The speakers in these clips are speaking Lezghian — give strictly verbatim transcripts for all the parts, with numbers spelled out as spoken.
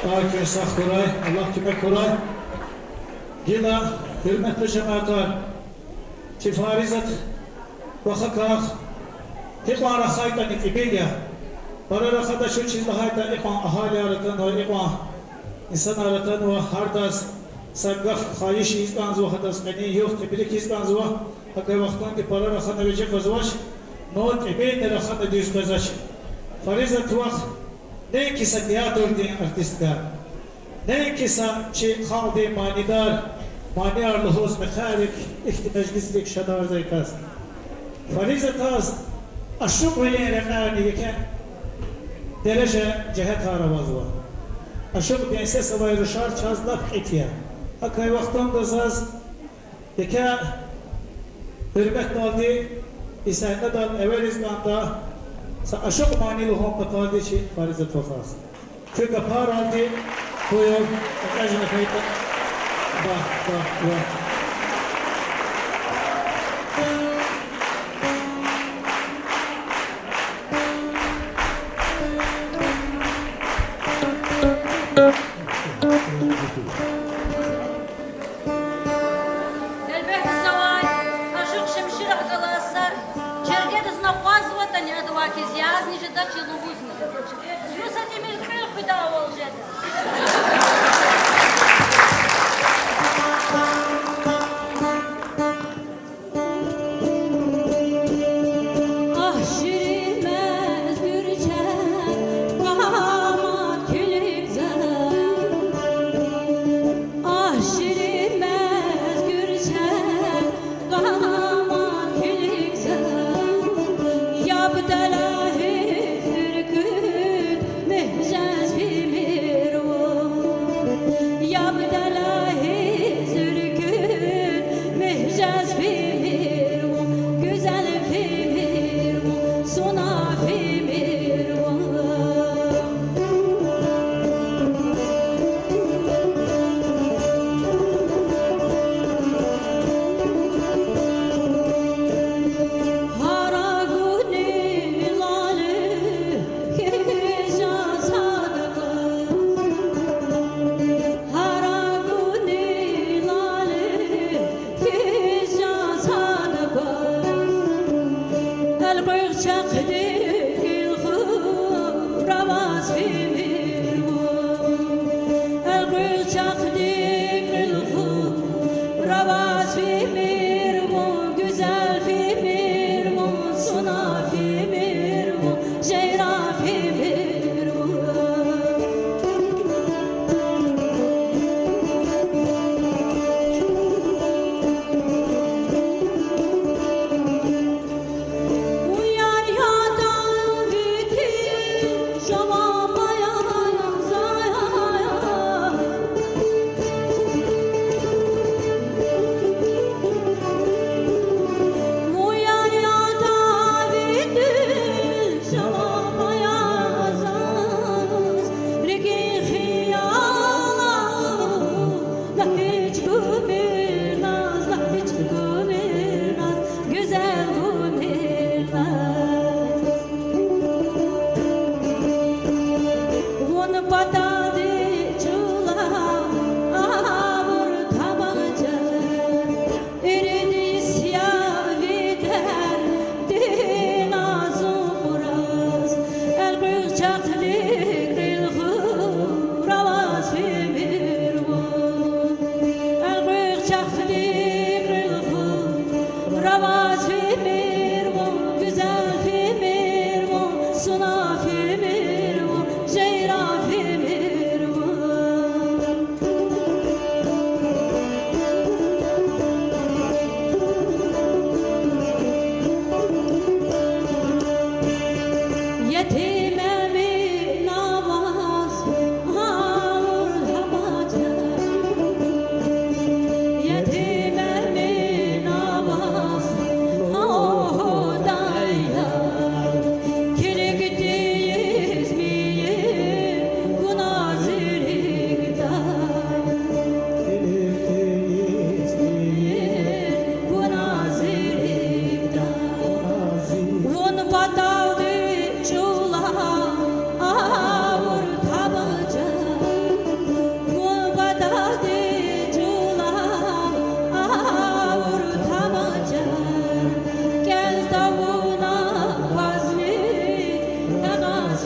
Ай куьн сагъ хьурай, Аллагь куьмек хьурай. Гила, гьуьрметлу жемятар, чи Фаризат вахакай гьикьван рахайтӀани кьибил я. Пара рахада чун чиз лагьайтӀа, икьван агьалияр атанва, икьван инсанар атанва, гьардаз са гаф, хайиш ийиз кӀанзава, гьадаз къенин югъ тебрик ийиз кӀанзава. ГьакӀ вахтунди пара рахана виже къвезвач, но кьибилни рахана дуьз къвезвач. Фаризат вах неинки са театрдин артистка, неинки са чи халкьдин манидар, манияр лугьуз мехъерик, ихьтин межлисрик шадарзавай кас. Фаризатаз ашукьвилин рекьяйни еке дережа, жигьетар авазва. Ашукьдин сес авай рушар чаз лап кьит я. ГьакӀ вахтунда заз еке гьуьрметдалди и сегьнедал эвериз кӀанда, са ашукь мани лугьун паталди чи Фаризат вахаз. Куь капаралди, буюр, экъечӀна хьайитӀа. Ба, ба, ба. Гьелбетда, завай ашукь Шемширахъ галаз са чергедизни акъвазватӀани, адавай хьиз язни жедач, лугьузни жедач. Зун са тӀимил кьуьл хуьдайвал жеда. Агь, ширинмез гуьрчег, къагьмад килигзава. Агь, ширинмез гуьрчег, къагьмад килигзава. Яб далагьиз уьркуьт, муьжез фимир вун. Яб далагьиз уьркуьт, муьжез фимир вун, гуьзел фимир вун, суна фимир вун. Гьарагуни лали хьиз жан садкьаз. Гьарагуни лали хьиз жан садкьаз. Элкъуьгъ чахъди кьил хур, аваз фимир вун. Элкъуьгъ чахъди кьил хур, аваз фимир вун, гуьзел фимир вун, суна фимир вун, жейран фимир вун. Вун яр ятӀа витил жаваб ая заз. Вун яр ятӀа витил жаваб ая заз. РикӀин хиялар, лагь гьич кумир наз, лагь гьич кумир наз, гуьзел кумир наз. Вун паталди чӀулав абур тамаша, ирид йис я ви дердин азукьраз. Элкъуьгъ чахъди кьил хур, аваз фимир вун. Элкъуьгъ чахъди кьил хур, аваз фимир вун, гуьзел фимир вун, суна фимир вун, жейран фимир вун. Етим Эмин аваз гъавурда пача, Етим Эмин аваз гъавурда я. Килиг тийиз мийир вуна зи рикӀдай. Вуна зи рикӀдай. Вун паталди чӀулав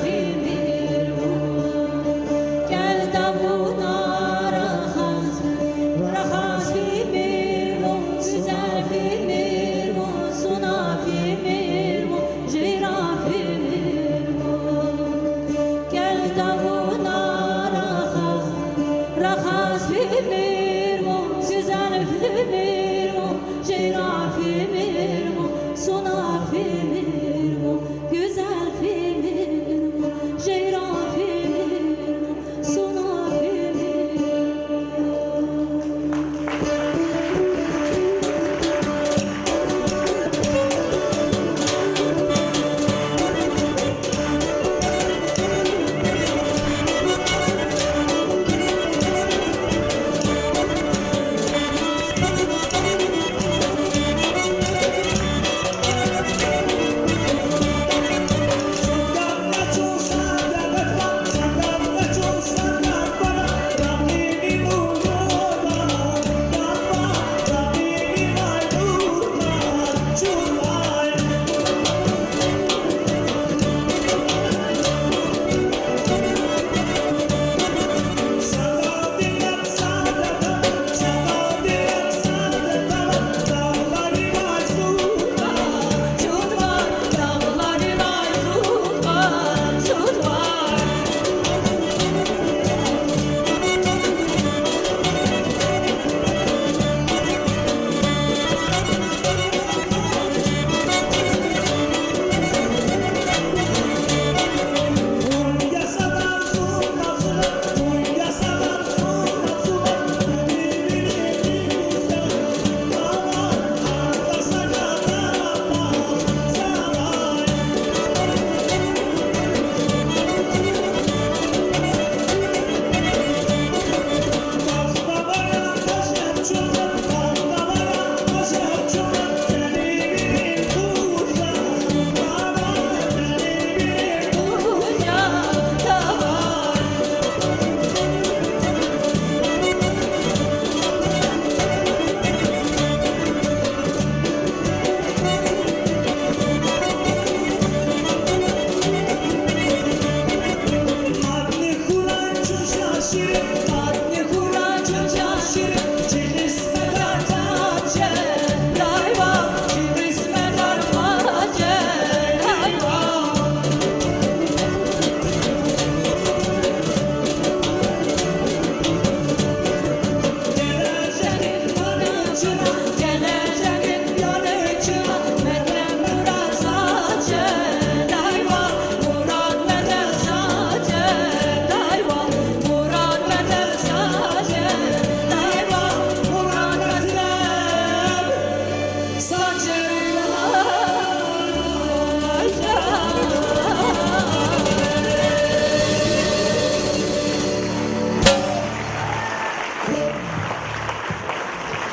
Фимир вун, кӀел тавуна рахаз, рахаз фимир вун, гуьзел фимир вун, суна фимир вун, жира фимир вун. КӀел тавуна рахаз, рахаз фимир вун, гуьзел фимир вун, жира фимир вун, суна фимир вун, гуьзел фимир вун, жира фимир вун, суна фимир вун.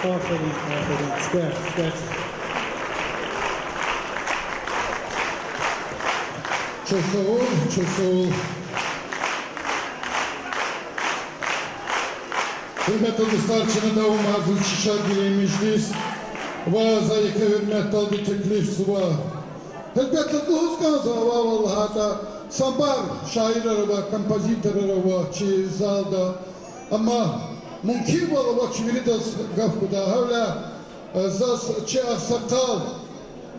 Аферин, аферин. Сифте, сифте. Чухсагъул, чухсагъул. Гьуьрметлу дустар, чна давамарзава чи шадвилин межлис ва за еке гьуьрметдалди теклифзава. Гьелбетда, лугьуз кӀанзава, валлагь, лагьайтӀа, самбар шаирар ава, композиторар ава чи залда. Амма мумкинвал авач виридаз гаф гуда. Гьавиляй заз чи агъсакъал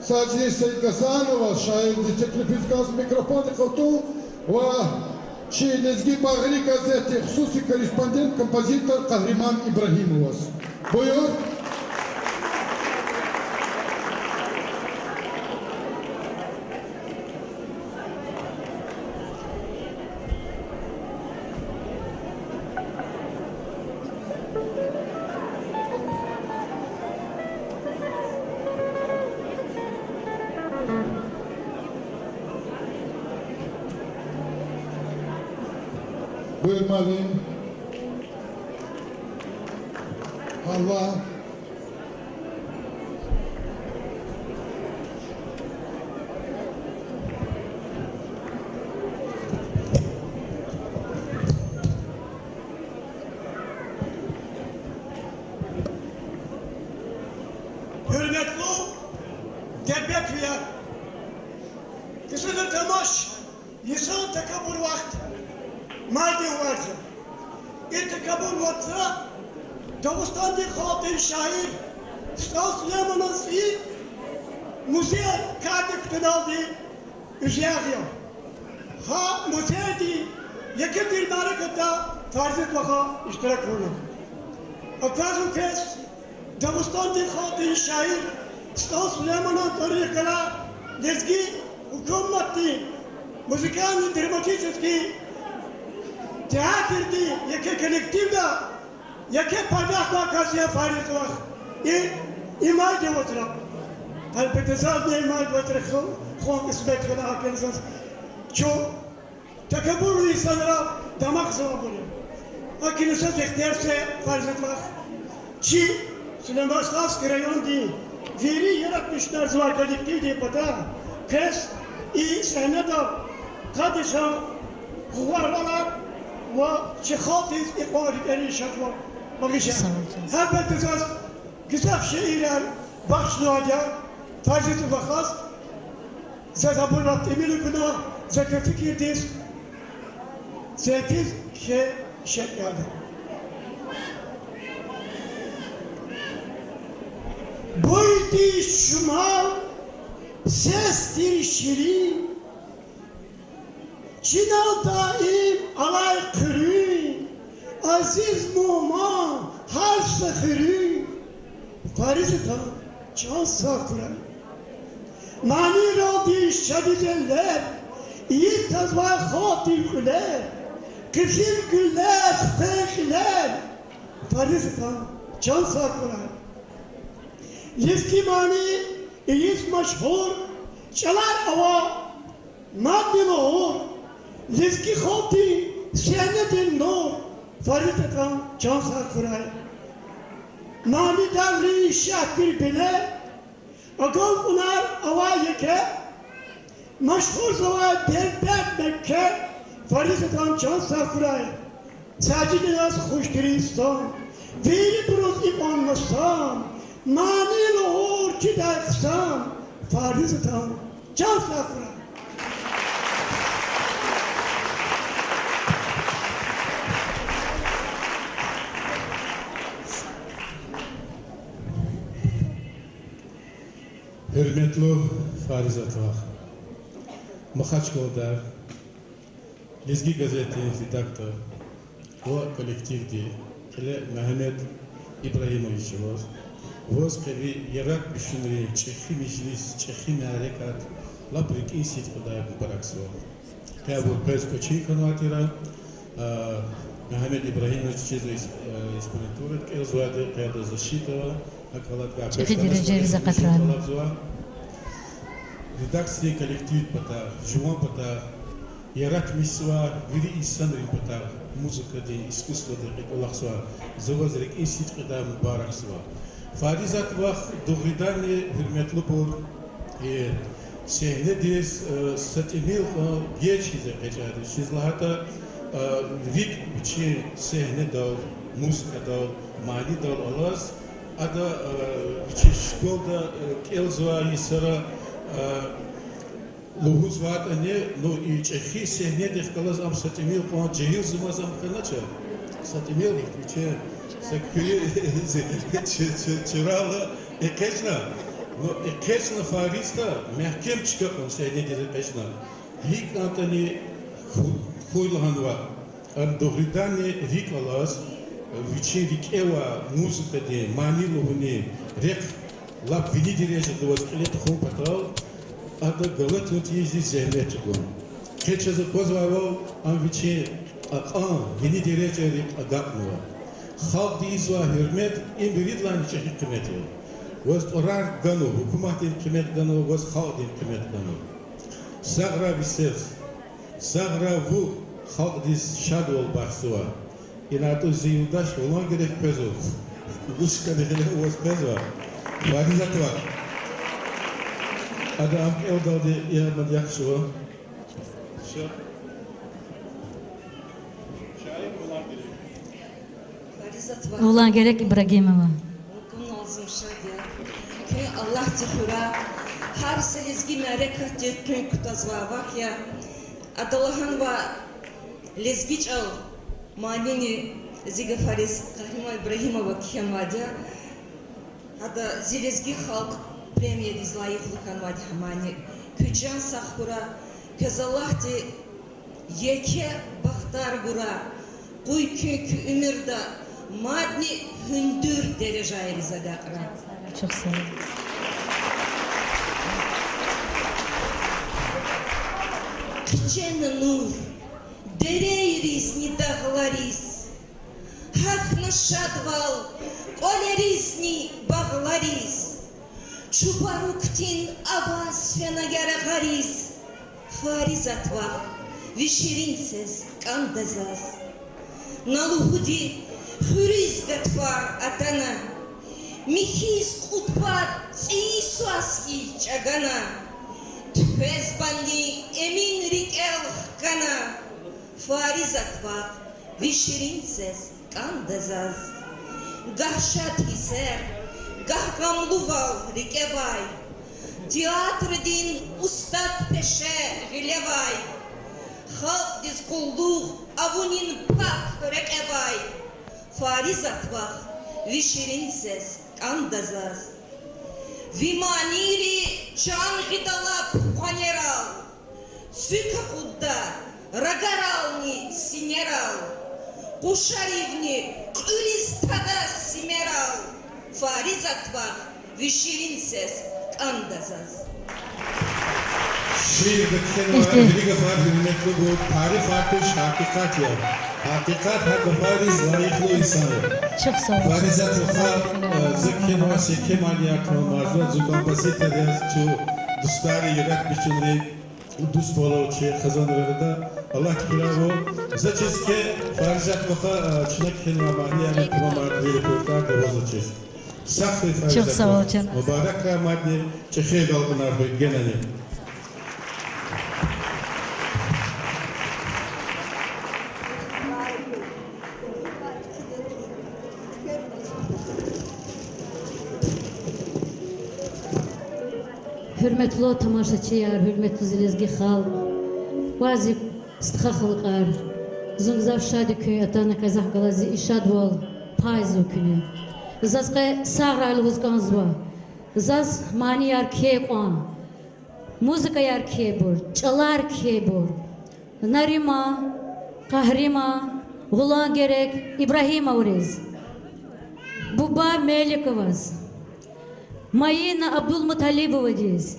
Сажидин Саидгьасановаз, шаирдиз, теклифиз кӀанзава микрофондихъ атун ва чи Лезги багъри газетдин хсуси корреспондент, композитор Къагьриман Ибрагьимоваз. Буюр. Буюр, муаллим. Аллагь. Гьуьрметлу дербентвияр! Кьисмет тамаш Инсан такабур вахт майдин варз я. И такабур вацра Дагъустандин халкьдин шаир СтӀал Сулейманан цӀийи музей кардик кутуналди уьзягъ я. Гьа музейдин еке тир мярекатда Фаризат ваха иштирак авуна. Аквазва квез, Дагъустандин халкьдин шаир СтӀал Сулейманан тӀварунихъ галай лезги гьукуматдин музыкально-драматический театрдин еке коллективда еке патахъ кас я Фаризат вах. И, и майдин вацра. Гьелбетда, зазни и майдин вацра ху-, хун кьисмет хьана гьакӀни заз. Чун такабурлу инсанрал дамахзавайбур я. ГьакӀни заз ихтияр це, Фаризат вах, чи Сулейман-Стальский райондин вири яратмишунар ийизвай коллективдин патай квез и сегьнедал къад йисан къугъварвал ва чи халкьдиз икьван рикӀерин шадвал багъишай. Гьелбетда, заз гзаф шиирар бахшнавайди я Фаризат вахаз. Заз абур лап тӀимил акуна, за куь фикирдиз, зенфиз кхьей шад яда. Буй тир чумал, сес тир ширин, чинал даим алай хъуьруьн, азиз мугьман, гьар са хуьруьн, Фаризатан чан сагъ хьурай. Манийралди шад ийизвай лер, ийиз тазвай халкьдин кьуьлер, къизилгуьллер, хъфей кьилер, Фаризатан чан сагъ хьурай. Лезги мани ийиз машгьур, чӀалар ава мадни лугьур, лезги халкьдин сегьнедин нур, Фаризатан чан сагъ хьурай. Манидалрин шагь тир биле, агалкьунар авай еке, машгьурзавай Дербент, Мекке, Фаризатан чан сагъ хьурай. Сажидиназ хуш тир инсан, вирибуруз икьван масан, мани лугьур чидай хъсан, Фаризатан чан сагъ хьурай. Гьуьрметлу Фаризат вах, Махачкъалада Лезги газетдин редактор ва коллективди, кьиле Мегьамед Ибрагьимович ваз, ваз къе ви яратмишунрин чӀехи межлис, чӀехи мярекат лап рикӀин сидкьидай мубаракзава. Къе абур къвез кӀвачин хьанвай тир, а, Мегьамед Ибрагьимович чизва ис-, а, аспирантурада кӀелзавайди, къе ада защита ава, гьакӀ аладгай чӀехи дережайриз акъатрай. ТӀалабзава. Редакциядин коллективдин патай, жуван патай, яратмишзавай вири инсанрин патай, музыкадин, искусстводин рекье кӀвалахзавай, за ваз рикӀин сидкьидай мубаракзава. Фаризат вах, дугъриданни, гьуьрметлубур, э, сегьнедиз, э, са тӀимил кьван геж хьиз экъечӀайди. Вучиз лагьайтӀа, э, рикӀ вичин сегьнедал, музыкадал, манидал алаз, ада, э, вичин школада, э, кӀелзавай йисара, э, лугьузвайтӀани, ну, и чӀехи сегьнедихъ галаз ам са тӀимил кьван жегьилзамаз ам хьанач. Са тӀимил ихьтин вичин са куьруь чи-, чи-, чирайла экъечӀна, ну, экъечӀна Фаризат, мягькем чка кьван сегьнедиз экъечӀна. ГьикӀ кӀантӀани хьу-, хьуй лагьанва. Ам дугъриданни рикӀ алаз, вичин рикӀе авай музыкадин, мани лугьунин рехъ лап вини дережада аваз кьиле тухун патал, ада галатун тийижиз зегьмет чӀугуна. Къе чаз аквазвайвал, ам вичин кьакьан вини дережайрихъ агакьнава. Халкьди ийизвай гьуьрмет им виридалайни чӀехи къимет я. Ваз тӀварар ганва, гьукуматдин къимет ганва, ваз халкьдин къимет ганва. Сагърай ви сес, сагърай вун, халкьдиз шадвал бахшзавай. ИнайтӀа зи юлдаш Гъуьлан Герек къвезва. Вуч кӀани гъиле ваз къвезва. Фаризат вах. Ада ам кӀелдалди я мад яхшава. Ша-, шаир Гъуьлан Герек. Гъуьлан Герек Ибрагьимова. Куьн алзун шад я. Куьн Аллагьди хуьрай. Гьар са лезги мярекатдин куьн кутазвай вах я. Ада лагьанва: лезги чӀал манини зи гафариз Къагьриман Ибрагьимова кхьенвайди я. Ада зи лезги халкь премиядиз лайихлу хьанвайди гьа мани. Куь чан сагъ хьурай, квез Аллагьди еке бахтар гурай, къуй куьн куь уьмуьрда мадни гьуьндуьр дережайриз агакьрай. Чухсагъул. Кичӏена нур дерейризни дагълариз, гьахьна шадвал кӏвалеризни багълариз, чубарук тин аваз фена яргъариз, Фаризат вах, ви ширин сес кӏанда заз. На лугьуди, хуьруьз гатфар атана, михьиз кьуд пад цӏийи свас хьиз чӏагана, туьквез бани Эмин рикӏел хкана, Фаризат вах, ви ширин сес кӏанда заз. Гагь шад гьиссер, гагь гъамлувал рикӏевай, театрдин устад пеше гъилевай, халкьдиз къуллугъ авунин пак рекьевай, Фаризат вах, ви ширин сес кӏанда заз. Ви манийри чан гъида лап къванерал, цуьк акъудда рагарални синерал, къушаривни кьуьлиз тада симерал, Фаризат вах, ви ширин сес кӏанда заз. Шиирда кхьенвай вири гафар, гьуьрметлубур, тарифар туш, гьакъикъат я. Гьакъикъат гьа гафариз лайихлу инсан я. Фаризат ваха, э, за кхьенвай са еке манияр тамамарзава, зун композитор я, чун дустар я, яратмишунрин дуствал ава чи хизанрин арада. Аллагьди хуьрай вун. За чиз хьи, Фаризат ваха, э, чна кхьенвай манияр тамамарда, ви репертуар гваз за чиз. Сагърай, Фаризат вах. Мубаракрай мадни, чӏехи агалкьунар хьуй генани. Гьуьрметлу тамашачияр, гьуьрметлу зи лезги халкь, ва зи стха халкьар, зун гзаф шад я куьн атана квез, гьахъ галаз зи и шадвал пайзава куьне. Заз къе сагърай лугьуз кӏанзава. Заз манияр кхьей кьван, музыкаяр кхьейбур, чӏалар кхьейбур Нариман, Къагьриман, Гъуьлан Герек Ибрагьимовриз, Буба Меликоваз, Майина Абдулмуталибовадиз,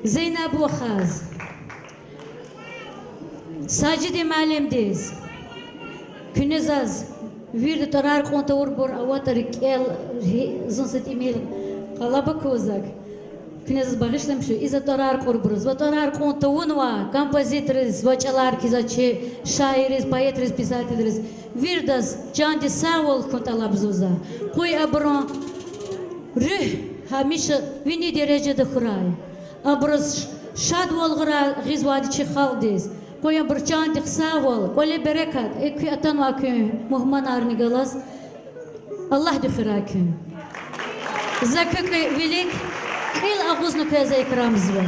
Зейнеб вахаз, Сажидин муаллимдиз, куьне заз вирида тӏварар кьун тавурбур аватӏа, рикӏел, зун са тӏимил къалаб аквазва, куьне заз багъишламиша, и за тӏварар кьурбуруз ва тӏварар кьун тавунвай композиторриз ва чӏалар кхьизвай чи шаирриз, поэтриз, писателриз, виридаз чандин сагъвал хьун тӏалабзава за. Къуй абурун руьгь гьамиша вини дережада хьурай. Абуруз ш-, шадвал гъра-, гъизвайди чи халкьдиз. Къуй абурун чандихъ сагъвал, кӏвале берекат, э, куь атанвай куьн мугьманарни галаз. Аллагьди хуьрай куьн. За куь кьве вилик кьил агъузна квез икрамзава.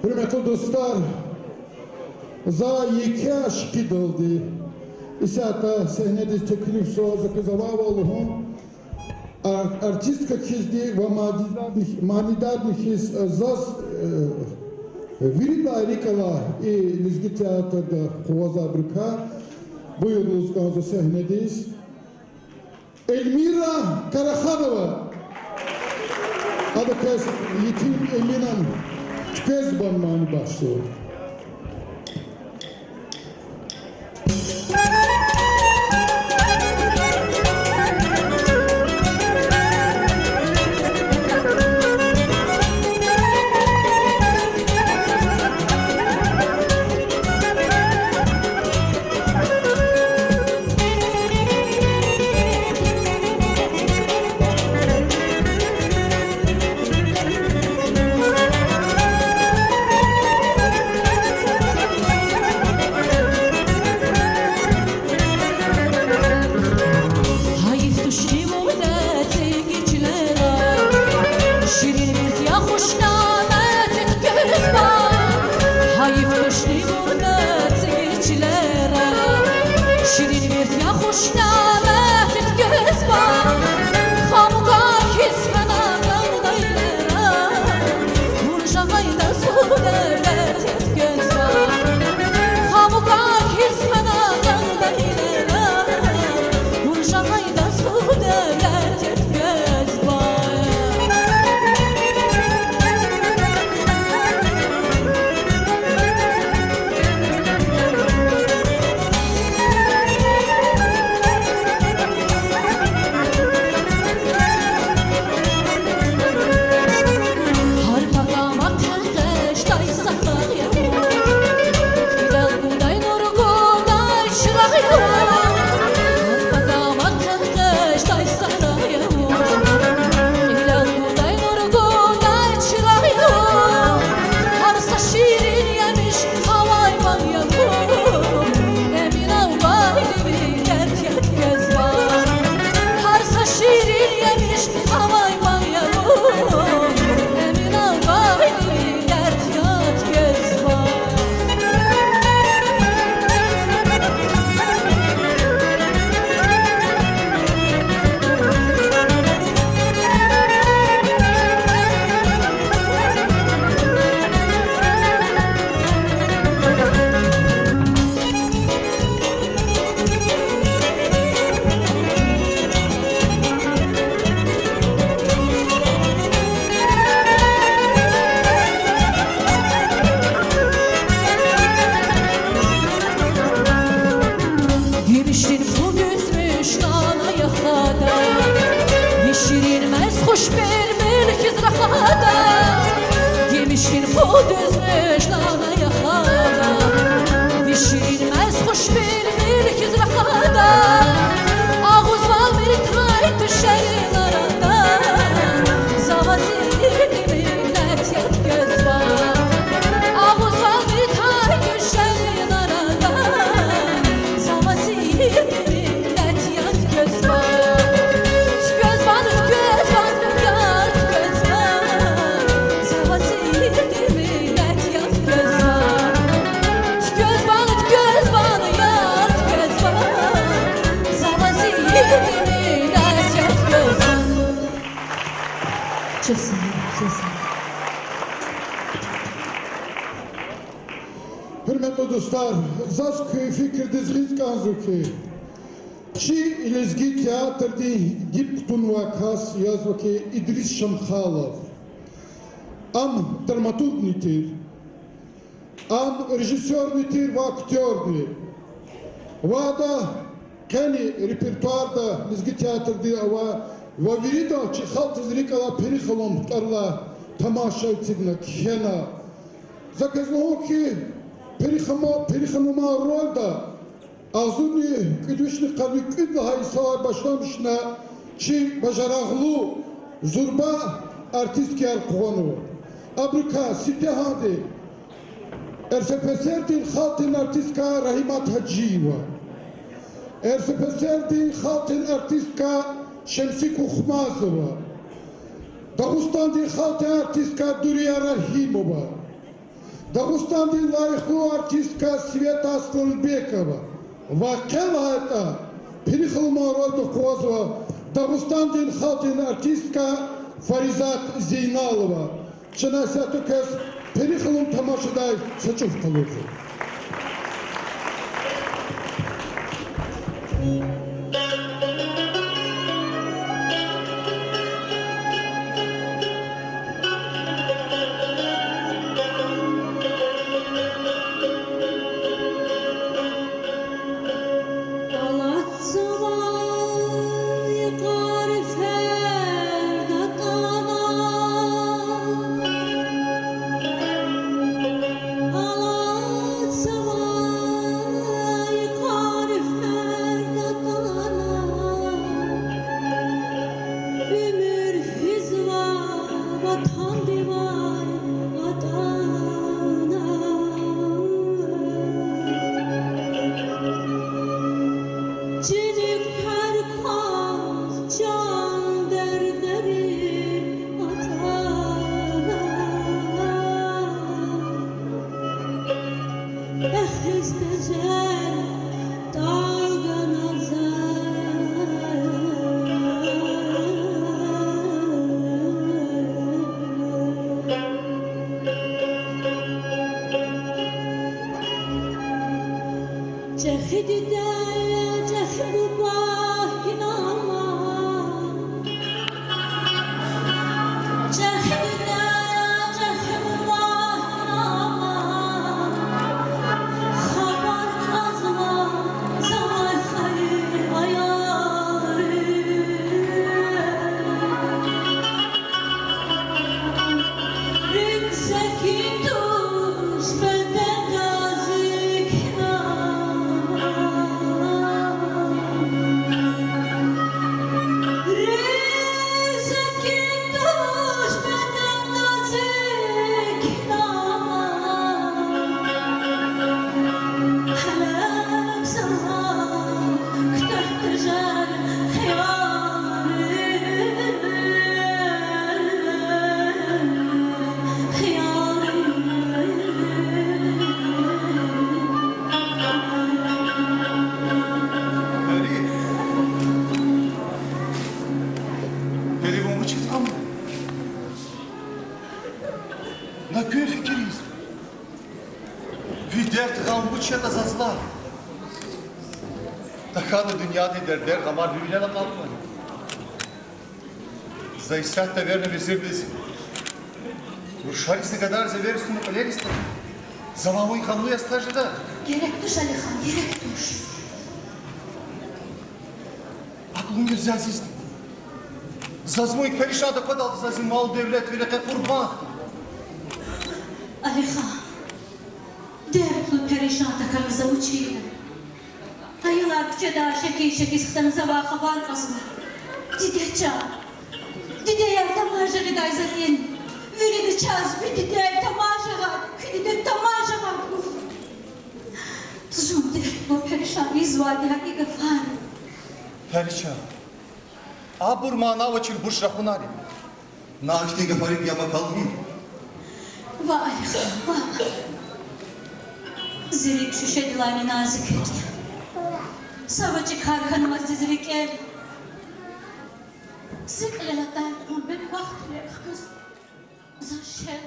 Гьуьрметлу дустар, за еке ашкъидалди исятда сегьнедиз теклифзава, за квез авайвал лугьун. Ар-, артистка хьизди ва манидарни-, манидарни хьиз, э, заз, э, вирида рикӏ алай и лезги театрда къугъвазвайбурукай буюр лугьуз кӏанзава сегьнедиз Эльмира Караханова. Ада квез Етим Эминан Туьквезбан мани бахшзава. Ширинвилер, ширинвилер я хуш нямет тукӏвезва, хамукай хьиз фена кӏандай лера, вун жагъайдаз ху девлет я тукӏвезва. Хамукай хьиз фена кӏандай лера, вун жагъайдаз ху девлет я тукӏвезва. Гьар пакама къекъечӏдай сагъ я вун, кьилел гудай нур гудай чирагъ я вун. Гьар пакама къекъечӏдай сагъ я вун, кьилел гудай нур гудай чирагъ я вун. Гьар са ширин емиш авай бай я вун, Эминал гвайди ви дерт я тукӏвезва. Гьар са ширин емиш авай бай я вун, Эминал гвайди ви дерт я тукӏвезва. Гимишдин пул дуьзмиш лана яхада, ви ширин мез хуш билбил хьиз рахада. Гимишдин пул дуьзмиш лана яхада, ви ширин мез хуш билбил хьиз рахада. Агъуз валмир тай тушерин арада, за ваз ийиди минет я тукӏвезва. Агъуз валмир тай тушерин арада, за ваз ийиди минет я тукӏвезва. Тукӏвезва, тукӏвезва, яр тукӏвезва, за ваз ийиди минет я тукӏвезва. Тукӏвезва, тукӏвезва, яр тукӏвезва, за ваз ийиди минет я тукӏвезва. Чеса, чеса. Гьуьрметлу дустар, заз куь фикирдиз гъиз кӏанзава хьи, чи лезги театрдин гьикӏ кутунвай кас язва хьи Идрис Шамхалов. Ам драматургни тир, ам режиссёрни тир ва актёрни. Ва ада къени репертуарда лезги театрдин ава ва вирида чи халкьдиз рикӏ алай Пери халун тӏвар алай тамаша эцигна, кхьена. За квез лугьун хьи, Пери хама-, Пери хануман рольда агъзурни кӏуьд вишни къанни кӏуьд лагьай йисалай башламишна чи бажарагълу, зурба артисткаяр къугъванва. Абурукай сифтегьанди РСФСР-дин халкьдин артистка Рагьимат Гьажиева, РСФСР-дин халкьдин артистка Шемси Кухмазова, Дагъустандин халкьдин артистка Дурия Рагьимова, Дагъустандин лайихлу артистка Света Асланбекова ва къе лагьайтӏа Пери халуман рольда къугъвазва Дагъустандин халкьдин артистка Фаризат Зейналова. Чна исятда квез Пери халун тамашадай са чӏув къалурзава. ЧӀехи диде, чӀехи буба, инанмаз. ЧӀехи диде, чӀехи буба, инанмаз. Хабар кьазва завай хайи аялри. РикӀ секин туш бедендаз икна. РикӀ секин туш бедендаз икна. Гьеле заман куьтягь тежер хиялри, хиялри. Пери, Пери, вун вучиз гъамда? На куьн фикириз. Ви дерт, гъам вуч ятӀа заз лагь. ТахьайтӀа дуьньядин дердер, гъамар виридалай акьалтнава. За исятда эверна везирдиз, рушаризни гадайриз эвер туна кӀвалер ийида. За вавай вун гъамлу яз таж жеда. Герек туш, Алихан, герек туш. Акьул мир, зи азизди. Заз вун перишан таквадалди, заз зи мал-девлет, ви рекье къурбанд. Алихан, дертлу, перишан тахьана за вуч ийида? Аялар куьчедай шехьиз-шехьиз хтана завай хабар кьазва: диде чан, дидеяр тамаш жагъидай затӀ яни? Вирида чаз ви диде тамаш жагъай, куь диде тамаш жагъай лугьуз. Зун дертлу, перишан ийизвайди гьа и гафар я. Перишан, абур мана авачир буш рахунар я. На ихьтин гафарик яб акалмир. Ваъ, Алихан, ваъ. Зи рикӀ шуьшедилайни назик рикӀ я. Са вичикар хьанмаз зи рикӀел, зи кьилел атай кьван бедбахт рекь хквез заз шел.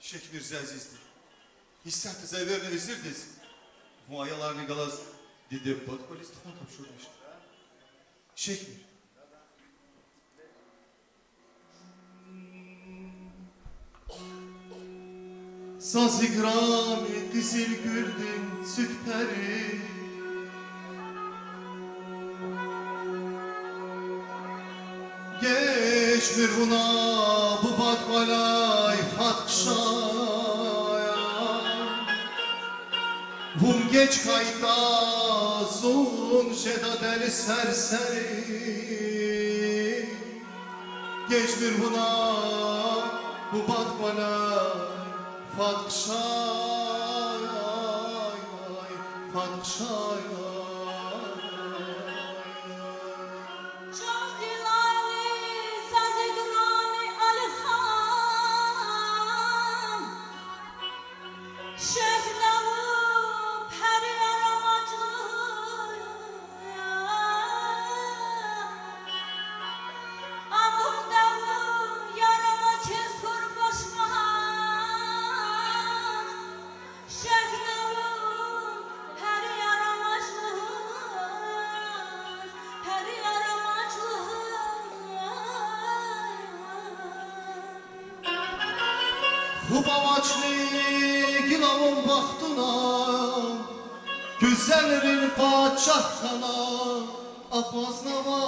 Шехьмир, зи азизди, исятда за эверна везирдиз, вун аяларни галаз диде-бубадин кӀвализ тухун тапшурмишда. Шехьмир. Заз играми къизилгуьлдин цуькпери, гежмир вуна бубадин кӀваляй, Фатхшаяр. Вун геж хьайитӀа, зун жеда дели серсери. Гежмир вуна бубадин кӀваляй, Фатхшаяр, Фатхшаяр. Чахъ гилани заз играми, Алихан, шехьна вун перияр амач лугьуз. Амукьда вун, яр амачиз курбашмагь, шехьна вун перияр амач лугьуз, перияр амач лугьуз. Хуп авачни гила вун бахтуна, гуьзелрин пачагь хьана акъвазнава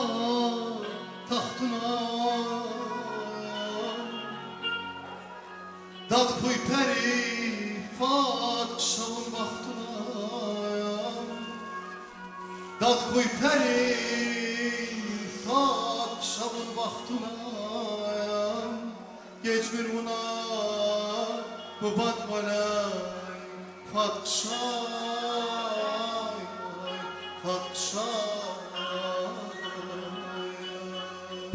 тахтуна. Дад хьуй, пери, Фатхша вун бахтуна. Дад хьуй, пери, Фатхша вун бахтуна. Гежмир вуна бубадин кӀваляй, Фатхша, Фатхша.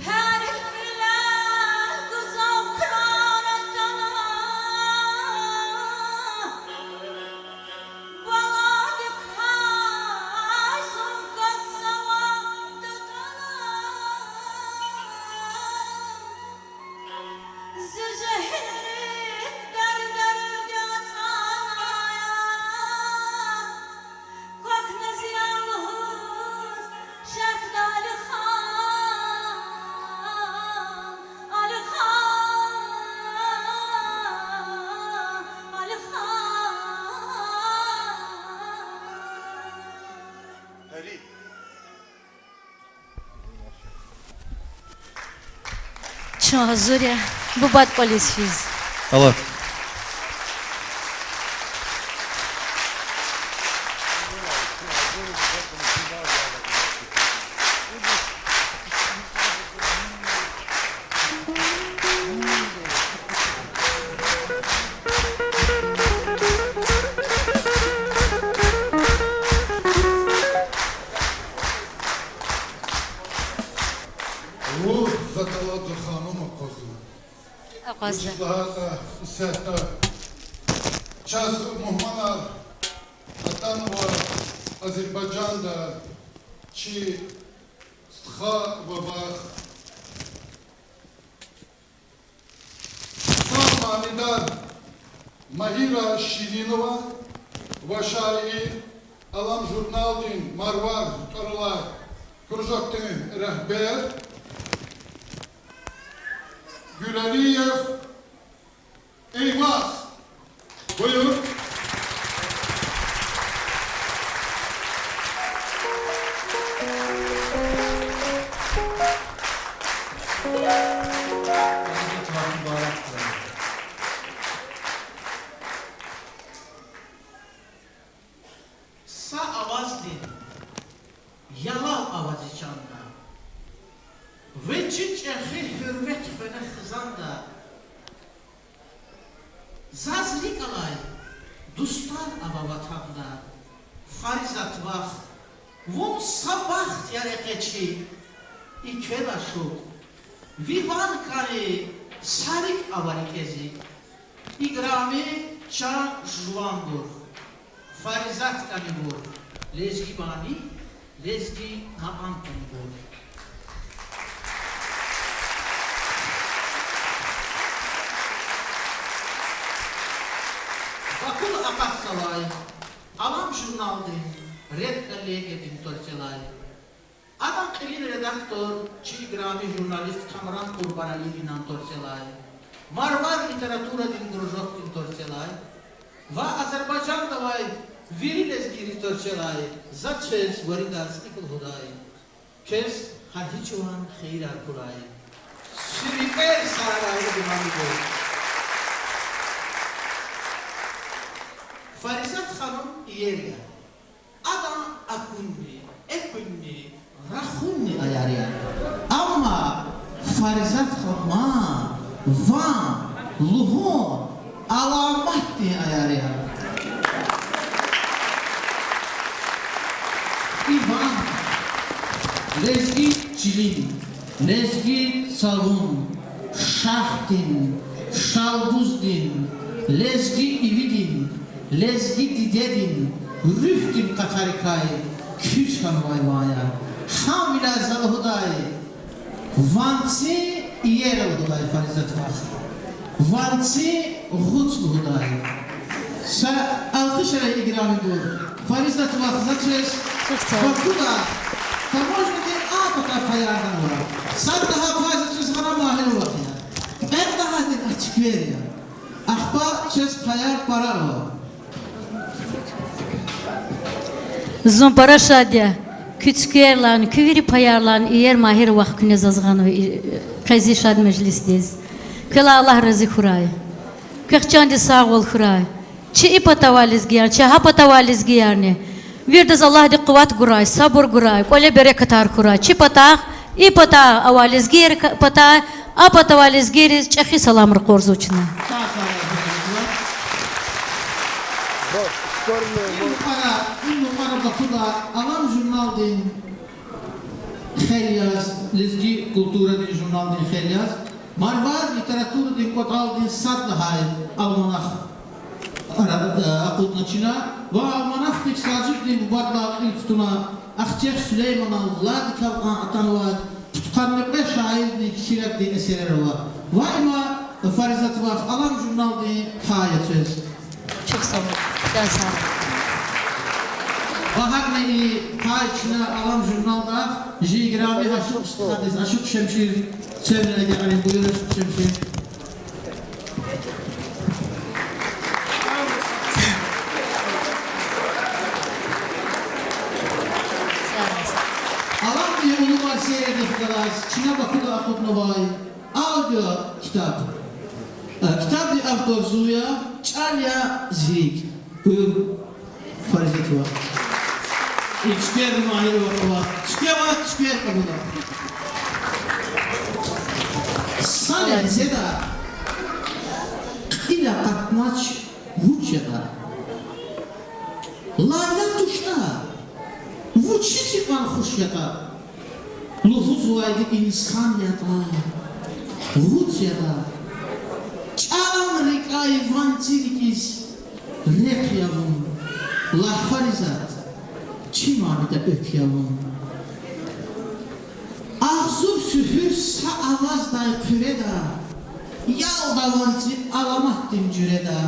Пери виле гзаф крар атана, Чун гьазур я бубад кӀвализ физ. Аллагь. Вуж за талаз, за ханум акъвазда. Акъвазда. Вучиз лагьайтӀа исятда чаз мугьманар атанва Азербайжанда чи стха ва вах, хъсан манидар Магьира Ширинова ва шаир, Алам журналдин Марвар тӀвар алай кружокдин регьбер Гуьлалиев Эйваз. Буюр. Са аваздин ялав авази чанда, ви чи чӀехи гьуьрмет хвена хизанда, заз рикӀ алай дустар ава ватанда. Фаризат вах, вун са бахт я рекье чи, и квел ашукь, ви ван кӀани са рикӀ ава рикӀе зи. Играми чан жуванбур, Фаризат кӀанибур, лезги мани, лезги макьам кӀанибур. Бакуда акъатзавай Алам журналдин редколлегиядин тӀварцӀелай, адан кьилин редактор чи играми журналист Камран Къурбаналидинан тӀварцӀелай, Марвар литературадин кружокдин тӀварцӀелай ва Азербайжанда авай вири лезгийрин тӀварцӀелай за квез виридаз икӀ лугьудай: квез гьа гьи чӀаван хийирар хьурай. Чи рикӀер сагърай, иманибур. Фаризат ханум иер я. Адан акунни, экуьнни, рахунни аяр я. Амма Фаризат ханум ван, лугьун, аламатдин аяр я. И ван лезги чилин, лезги цавун, шагьдин, шалбуздин, лезги ивидин, лезги дидедин, руьгьдин къатарикай куьч хьанвай ван я. Гьавиляй за лугьудай: ванцин иер лугьудай, Фаризат вах. Ванцин гъуц лугьудай. Са алкъишар, играмибур. Фаризат вах, за квез Бакуда таможнядин а патай паяр гъанва. Сад лагьай пай за квез гъана Магьир вах я. Кьвед лагьайди а цуьквер я. Ахпа квез паяр пара ава. Зун пара шад я. Куь цуькверлани, куь вири паярилай иер Магьир вах куьне заз гъанва и, къе зи шад межлисдиз. Квелай Аллагь рази хьурай. Квехъ чандин сагъвал хьурай. Чи и патавай лезгияр, чи гьа патавай лезгиярни. Виридаз Аллагьди къуват гурай, сабур гурай, кӀвале берекатар хьурай. Чи патахъ, и пата авай лезгияр патай, а патавай лезгийриз чӀехи саламар къурзава чна. Им мукьвара, им мукьвара Бакуда Алам журналдин хел яз, лезги культурадин журналдин хел яз, Марвар литературадин кӀватӀалдин сад лагьай алманах ара-, акъудна чна ва алманахдик Сажиддин бубадилай кьил кутуна, Ахцегь Сулейманан ладикай кьван атанвай пудкъанни кьве шаирдин кхьиракьдин эсерар ава. Ва има, Фаризат вах, Алам журналдин пай я квез. Чухсагъул. Ва гьакӀни и пай чна Алам журналдай жи играми Ашукь стхадиз, Ашукь Шемшир, цевнена гекъарин. Буюр, Ашукь Шемшир. Аламдин улумар сейрдихъ галаз чна Бакуда акъуднавай Аудио китаб. Э, китабдин автор зун я, чӀал я зи рикӀ. Буюр, Фаризат вах. И цуьквер Магьир вах, вах. Цуьквер вах, цуьквер кьабула. Сана зеда, кьил акъатнач, вуч ятӀа. Лайла туштӀа, вучиз икьван хуш ятӀа. Лугьузвайди инсан ятӀа, вуч ятӀа. ЧӀалан рикӀай ванци рикӀиз рехъ я вун. Лагь, Фаризат, чи манида экв я вун. Агъзур суьгьуьр са аваздай хъуьреда, ялда ванци аламатдин жуьреда.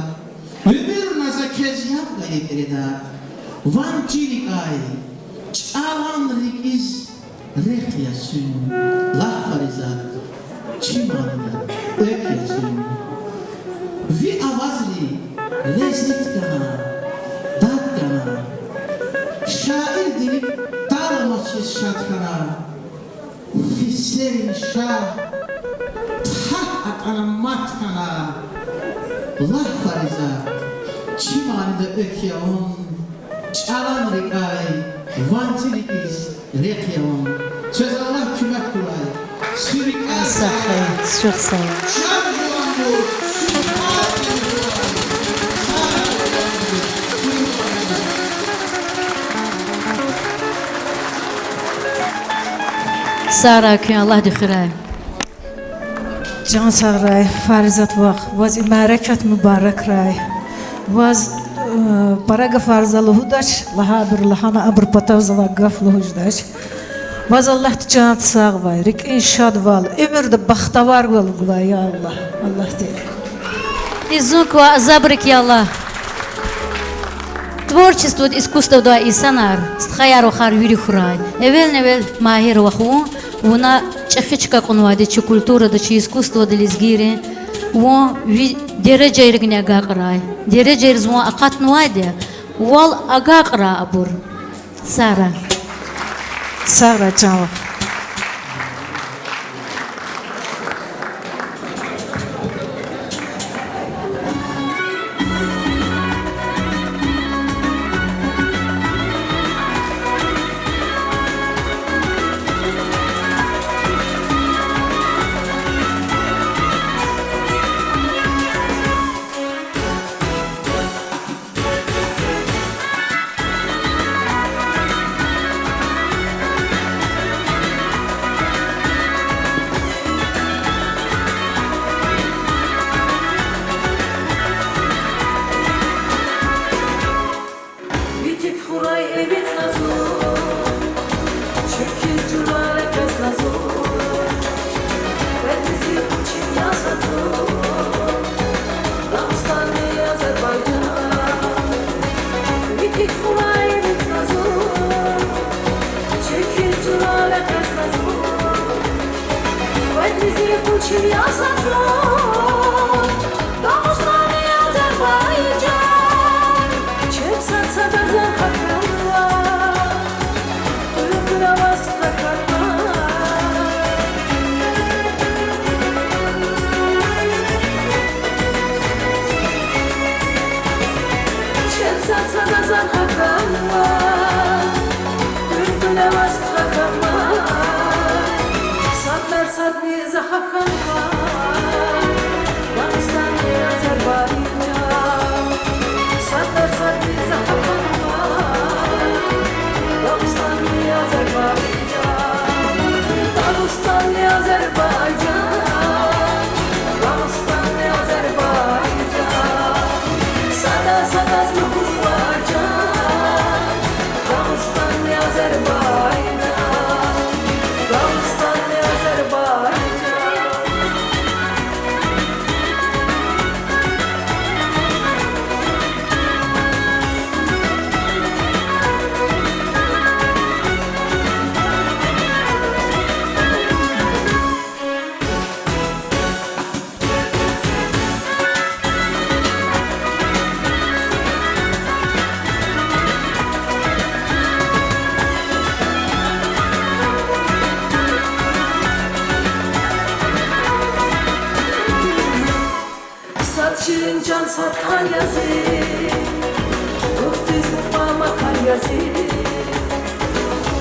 Уьмуьрна за квез яб гайи береда, ванци рикӀай, чӀалан рикӀиз рехъ я вун. Лагь, Фаризат, чи манида экв я вун. Ви авазри лезет гана, дад гана, шаирдин рикӀ тар амачиз шад хьана, хьиссерин шагь тахьайтӀа мад хьана. Лагь, Фаризат, чи манида экв я вун, чӀалан рикӀай ванци рикӀиз рехъ я вун. Квез Аллагь куьмек гурай. Суьрикай сагърай, чухсагъ. Чан жуванбур, суьрикай. Сагърай куьн, Аллагьди хуьрай. Чан сагърай, Фаризат вах, ваз и мярекат мубаракрай. Ваз, э, пара гафар за лугьудач, лагьайбур лагьана, абурун патав за ваз гаф лугьуз жедач. Ваз Аллагьди чан сагъвай, рикӀин шадвал, уьмуьрда бахтаварвал гвай, я Аллагь, Аллагьди. И зун квай азабрик, я Аллагь. Творчествода, искусствода авай инсанар, стхаяр-вахар вири хьурай. Эвелни-эвел Магьир вах, вун, вуна чӀехи чка кьунвайди чи культурада, чи искусствода лезгийрин, вун ви дережайрикни агакьрай. Дережайриз вун акъатнавайди, вал агакьрай абур. Сагърай. Сагърай, чан вах. Витик хурай эвичӀна зун, чуьхуьз жуван экъечӀна зун, квез зи кучи яз атун, Дагъустан, Азербайжан. Витик хурай эвичӀна зун, чуьхуьз жуван экъечӀна зун, квез зи кучи яз атун, Дагъустан, Азербайжан. Чеб сад-садазан гьахьанва, буьркьуьна ваз гьахьанва. Чеб сад-садазан гьахьанва, буьркьуьна ваз гьахьанва. Сад-садни за гьахьанва. Язи, ругьдиз мукьва макан язи,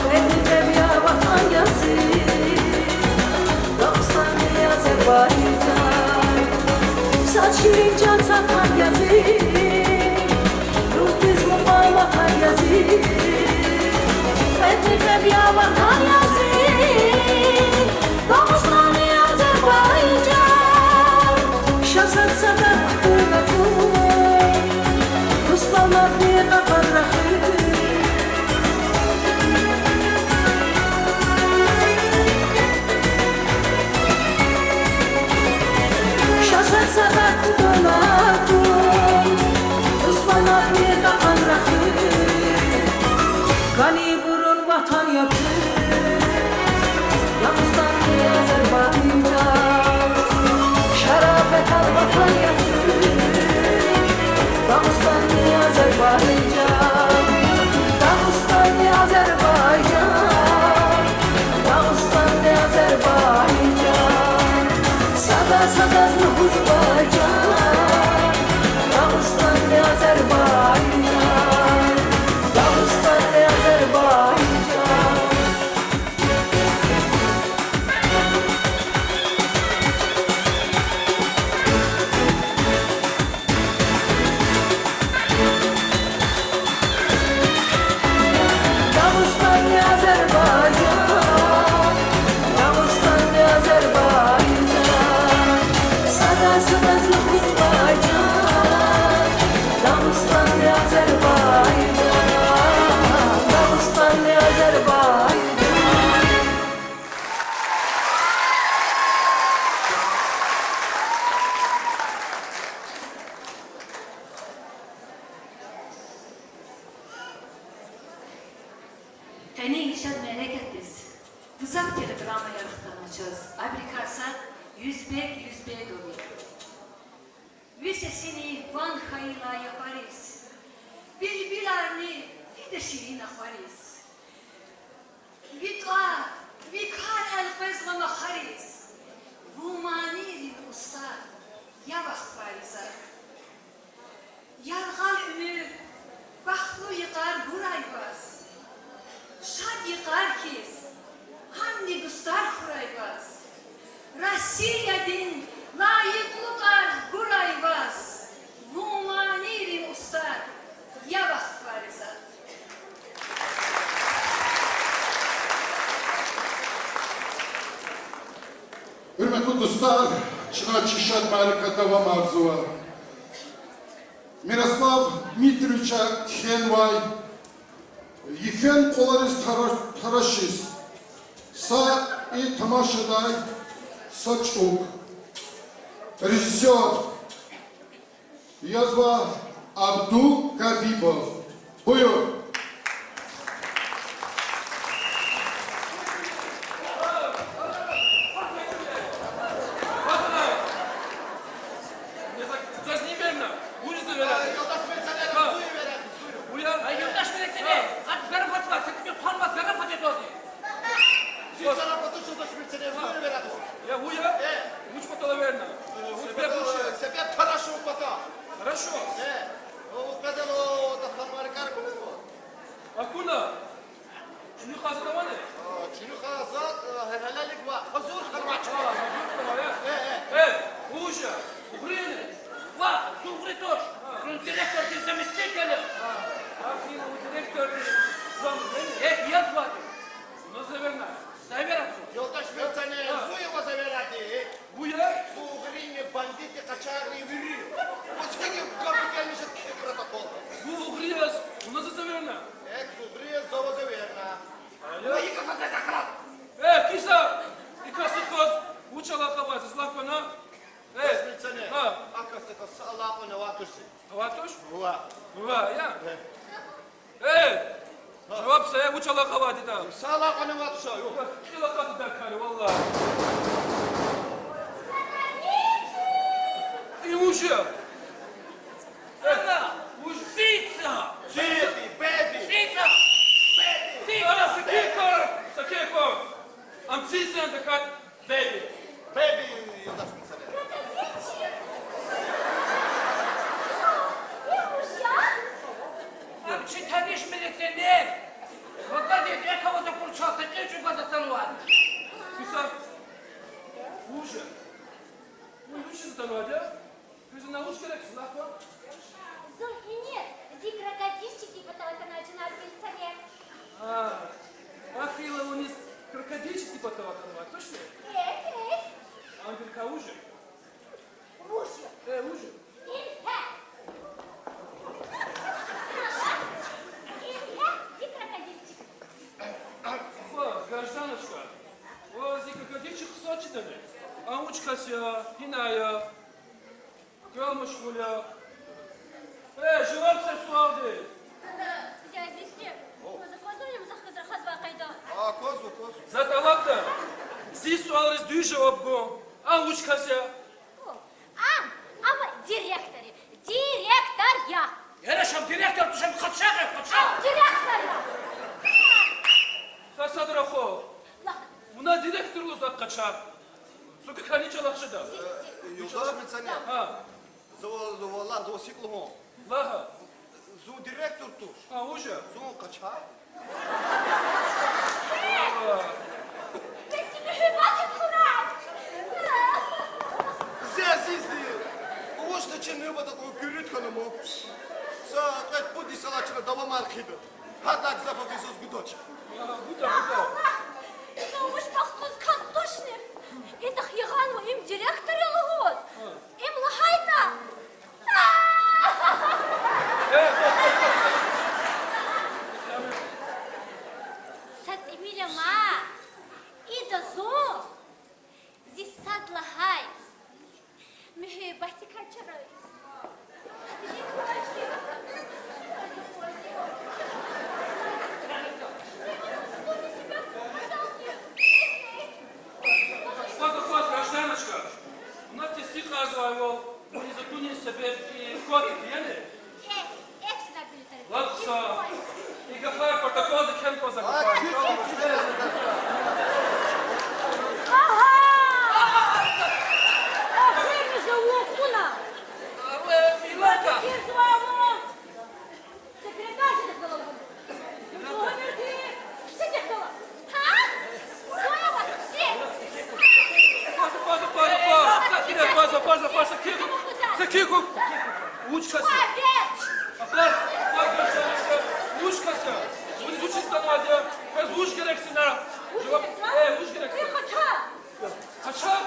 кьведни кьеб я ватан язи, Дагъустан, Азербайжан. Сад ширин чан сатан язи, ругьдиз мукьва макан язи, кьведни кьеб я ватан язи, Дагъустан, Азербайжан. Ша сад-садаз кутуна тун, Русланадни кьакьан рахуй. Ша сад-садаз кутуна тун, Русланадни кьакьан рахуй. КӀанибурун ватан я куь, Дагъустан, Азербайжан. Шарафатдал ватан я куь, Дагъустан, Азербайжан. Дагъустан, Азербайжан. Дагъустан, Азербайжан. Сада-садаз лугьуз бажан, Дагъустан, Азербайжан. Дагъустан, Азербайжан. Дагъустан, Азербайжан, Дагъустан, Азербайжан, сада-садаз лугьуз бажан, Дагъустан, Азербайжан, Дагъустан, Азербайжан. Къенин шад мярекатдиз гзаф телеграммаяр хтанва чаз. Абурукай сад Юзбек Юзбековди. Ви сесини ван хьайила япариз, билбиларни фида ширин ахвариз. Ви тӀвар, ви кар элкъвезва махариз, вун манийрин устад я, вахт фаризат. Яргъал уьмуьр, бахтлу йикъар гурай ваз, шад йикъар хьиз, гьамни дустар хьурай ваз. Россиядин лайихлу тӀвар гурай ваз, вун манийрин устад я, вахт фаризат. Гьуьрметлу дустар, чна чи шад мярекатда давамарзава. Мирослав Дмитриевича кхьенвай йифен къвалариз тара-, тарашиз са и тамашадай са чӀук. Режиссёр язва Абдул Габибов. Буюр. Юлдаш милиционер, зур эвератиз, зур. Ай, юлдаш милиционер, ад зарафатвал, са куьне хъванмаз зарафат ийида. Зи зарафатуз, юлдаш милиционер, зур эвератиз. Я, вуй я? Э. Вуч патал эверна? Э, вуч патал, себеб тарашун патал. Хорошо. Э. О, вуч патал, о, да ханварикар кумуко. Акуна? Чуьнуьхза авани? А, Чуьнуьхза, э, гьелелик ва гьазур хьанвач. А, гьазур хьанвач. Э, э. Э, вуж я? Угърини? Ва, зун угъри туш. Зун директордин заместитель я. А, а, зун директордин зам, не? Э, я звати. Ну, заверна. Заверна. Юлдаш милиционер, а, зун я ва заверна ди. Вуй я? Зун угърини, бандитни, къачагъни, вири. Ва сени гапи гелмиш я, кхьи протокол. Вун угъри яз, вуна за заверна? Э, зун угърини, за ва заверна. А я? Ва и кафе закрыт. Э, киса! И касиказ, вуч алакъа авай, заз лагь кван. Э, милиционер, а касиказ са алакъани авай туш зи. Авай туш? Ва. Ва, я? Э. Э, жаваб це, вуч алакъа авайди ида? Са алакъани авай туш, ю. Килакъа дакари, валлагь. И вуж я? Э, вуж? Цица! Цица! Беби, беби! Цица! Беби! Цица! Ана, сакико! Сакико! Ам цица дакат беби! Беби, юлдаш милиционер. Сенер! Ва газет экъваз акъурчал са кьил чӀугваз атанвай. Куьса. Вуж я? Вуж, вучиз атанвайди я? Куьз, вуна вуч герек, лагь кван. Зун гьиниз, зи крокодильчикдин патав атанвай, жанаб милиционер. А, ахирла вуниз крокодильчикдин патав атанвай, точно? Э, э. Ам виликай вуж я? Вуж я? Э, вуж я? Ил гьа. Ил гьа, зи крокодильчик. Ва, гражданочка, ва зи крокодильчик хъсан чидани? Ам вуч кас я, гьинай я? Квел машгъул я. Э, жаваб це суалдиз. Зи азиз чи, кваз, кваз, ам захъ кваз рахазвай къайда. А, кваз, кваз. За тӀалабда, зи суалриз дуьз жаваб гун. Ам вуч кас я? О, ам, ам директор я. Директор я. Яни ам директор туш, ам къачагъ я, къачагъ. Ам директор я. Са садра хо. Лагь. Вуна директор лугьузвай, къачагъ. Сука, кани чалахъ жеда. Юлдаш милиционер. Гьа. Зун, зун, валлагь, зун сикӀ лугьун. Лагь. Зун директор туш. А, вуж я? Зун къачагъ. Зи азизди, вучда чи нубатда куьруьд хьана ман? Са кьвед-пуд йис алай чна давамар хъийида. Гьадалай гзаф ви заз гудач. А, гуда, гуда. Аллагь, ина вуч бахтсуз кас тушни? Идахъ ягъанва им директор я лугьуз. Им лагьайтӀа, са тӀимил ама, ида зун зи сад лагьай муьгьуьббатдикай чара ийизва. Акъваз, акъваз, гражданочка. Вуна тестикьарзавайвал, вуна за тунин себеб и котик яни? Э, э, чна билдир. Ва хъсан. И гафар протоколда кхьена кӀанзава. Агьа! Ахирни жаваб кьуна. Аве, милата. Кирзава вун. Паза, паза, паза, паза, паза, паза, паза, кик. Са кик. Вуч кас я? Паз, паз, вуч кас я? Вуч, вуч истанвайди я? Паз вуч герек сина? Жаваб. Э, вуч герек сина? Къачагъ. Къачагъ?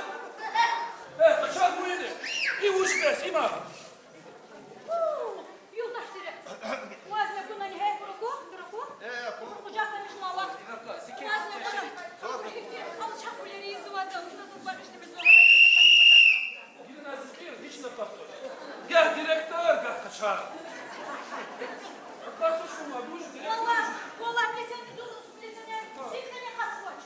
Э, къачагъ вуни? И вуч бес, има? Юлдаш директор. Ваз акуна гьер курку, курку. Э, курку. Курку жафамиш лава. Ваз акуна. Алчах вилериз вада, уна зубаришни безо. Гьина зикир гьич напахтош. Гагь директор, гагь къачагъ. Напахтош муна, вуж директор. Валлагь, валлагь, милиционер, милиционер, сикни хас вач.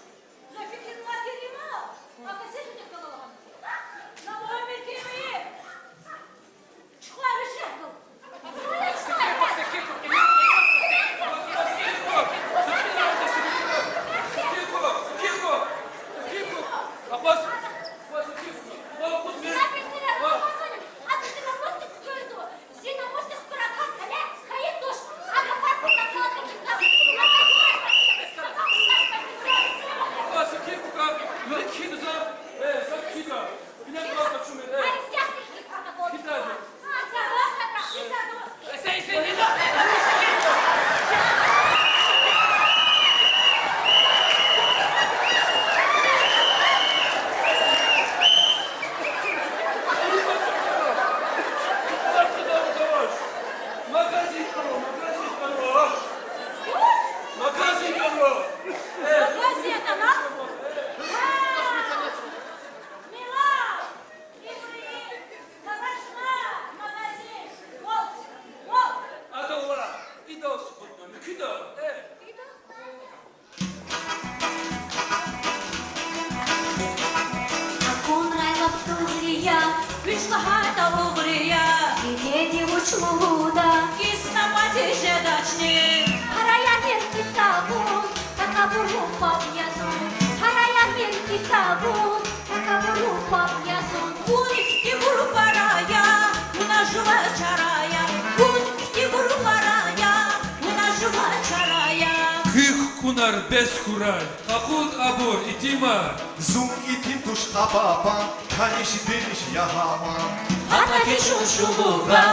Ар бес хьурай, къакъуд абур итимар. Зун итим туш, къапапан, калиш-билиш я гьаман. Гьатта хьи чун шулухда,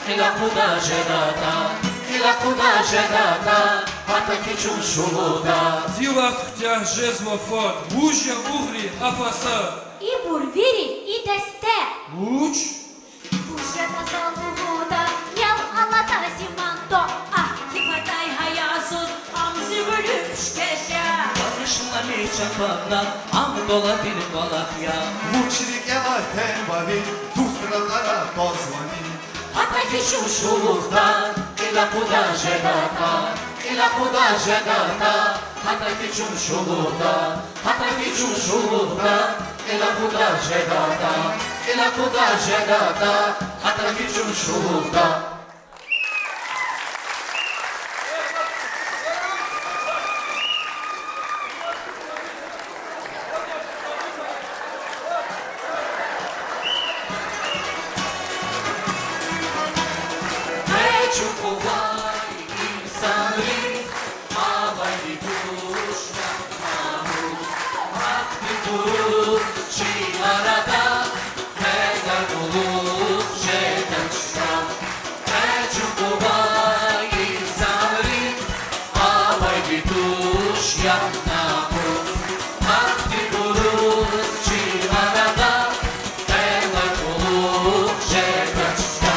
кьил акъудиз жедатӀа, кьил акъудиз жедатӀа, гьатта хьи чун шулухда. Зи вахт куьтягь жезва фад, вуж я угъри, афа сад. Ибур вири и десте. Вуч? Вуж ятӀа за лугьуда, ял алатӀа зи манто. Агь, киф атай гьаясуз, ам зи вилик пушкеш я. Багъишламиш чапарда, ам доладин кӀвалах я. Вуч рикӀелай фенва ви, дуст ракьарай акъвазвани? Гьатта хьи чун шулухда, кьил акъудиз жедатӀа, кьил акъудиз жедатӀа, гьатта хьи чун шулухда, гьатта хьи чун шулухда, кьил акъудиз жедатӀа, кьил акъудиз жедатӀа, гьатта хьи чун шулухда. Къе чукӀурай инсанри, авайди туш я намус, гьахьтин дуруст чи арада, къе кьулухъ жеда чка. Къе чукӀурай инсанри, авайди туш я намус, гьахьтин дуруст чи арада, къе кьулухъ жеда чка.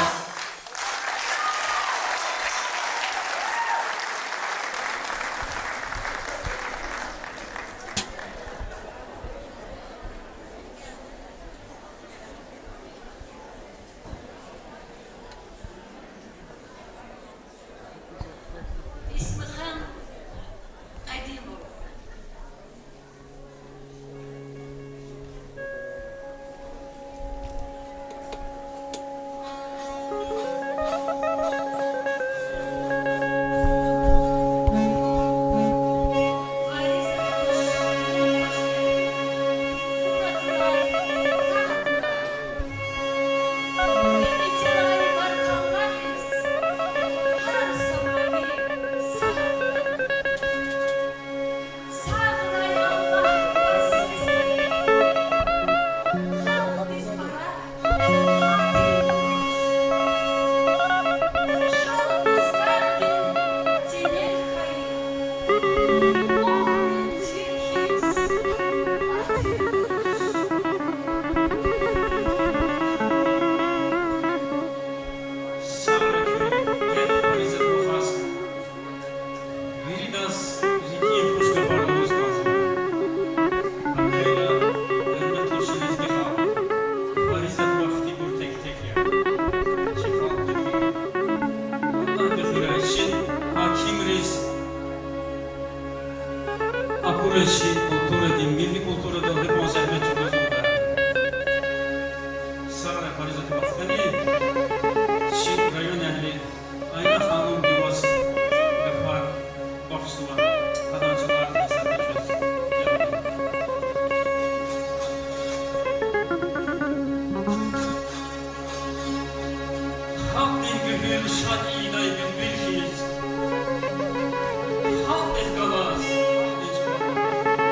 Исмахан Къадимов. Сагърай, куьн, гьар са вахаз виридаз рикӀин хуш гафар лугьуз кӀанзава. Гьавиляй, гьуьрметлу чи лезги халкь, Фаризат вахтибур тек-тек я. Чи халкьдин хуьр. Аллагьди хуьрай, чи гьакимриз акурай чи культурадин, милли культурадал гьикьван зегьмет чӀугвазва. Сагърай, Фаризат вахт. Къени чи районэгьли Айна ханумди ваз гафар бахшзава, гьадан чӀалар гьисабда чаз. Халкьдин гуьгьуьл шад ийидай билбил хьиз, халкьдихъ галаз, халкьдин чӀалахъ галаз.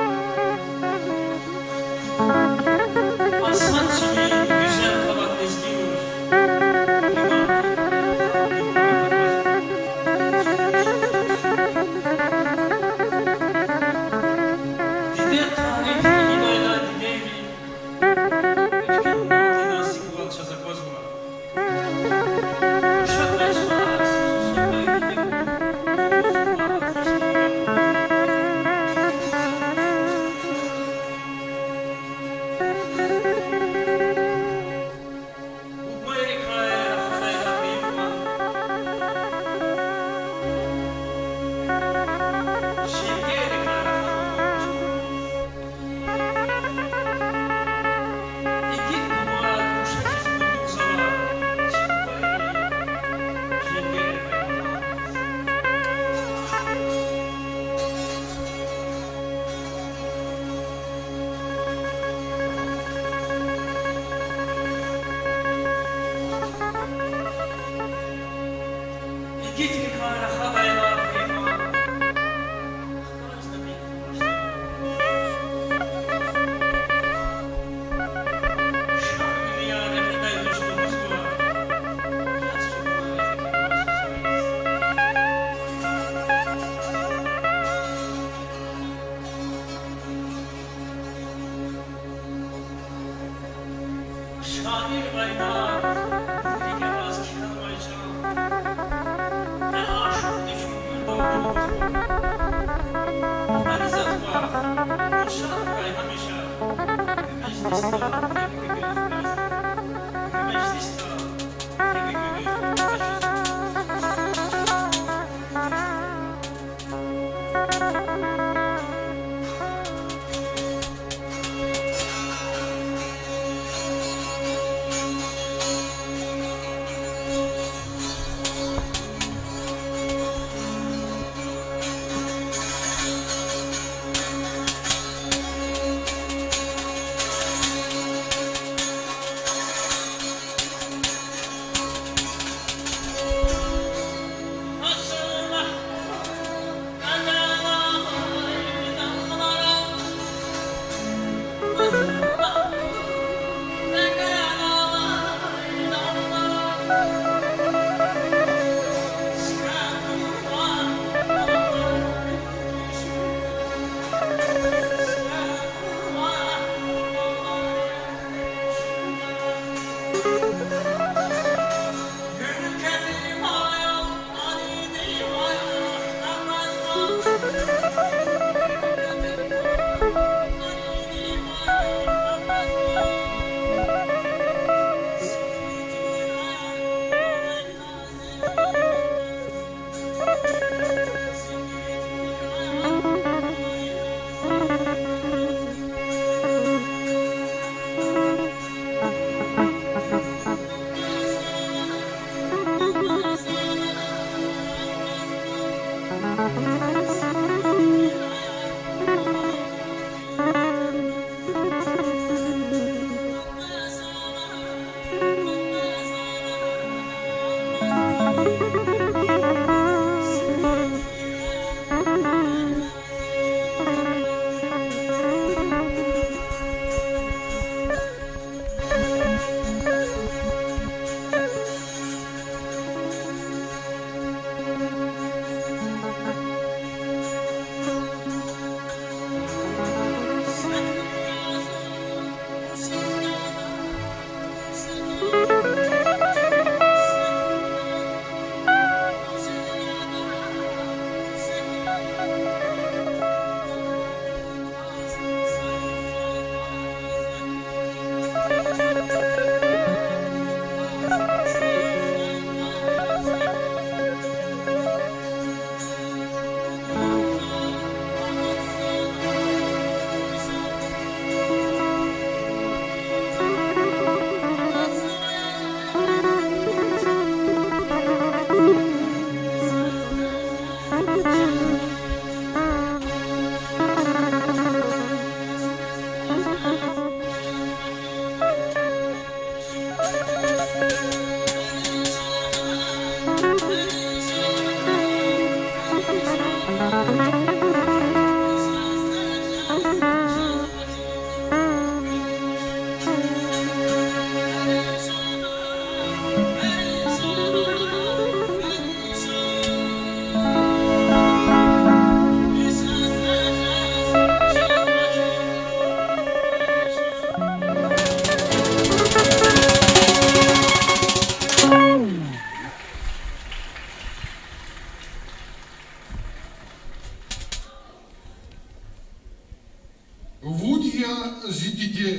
Вун я зи диде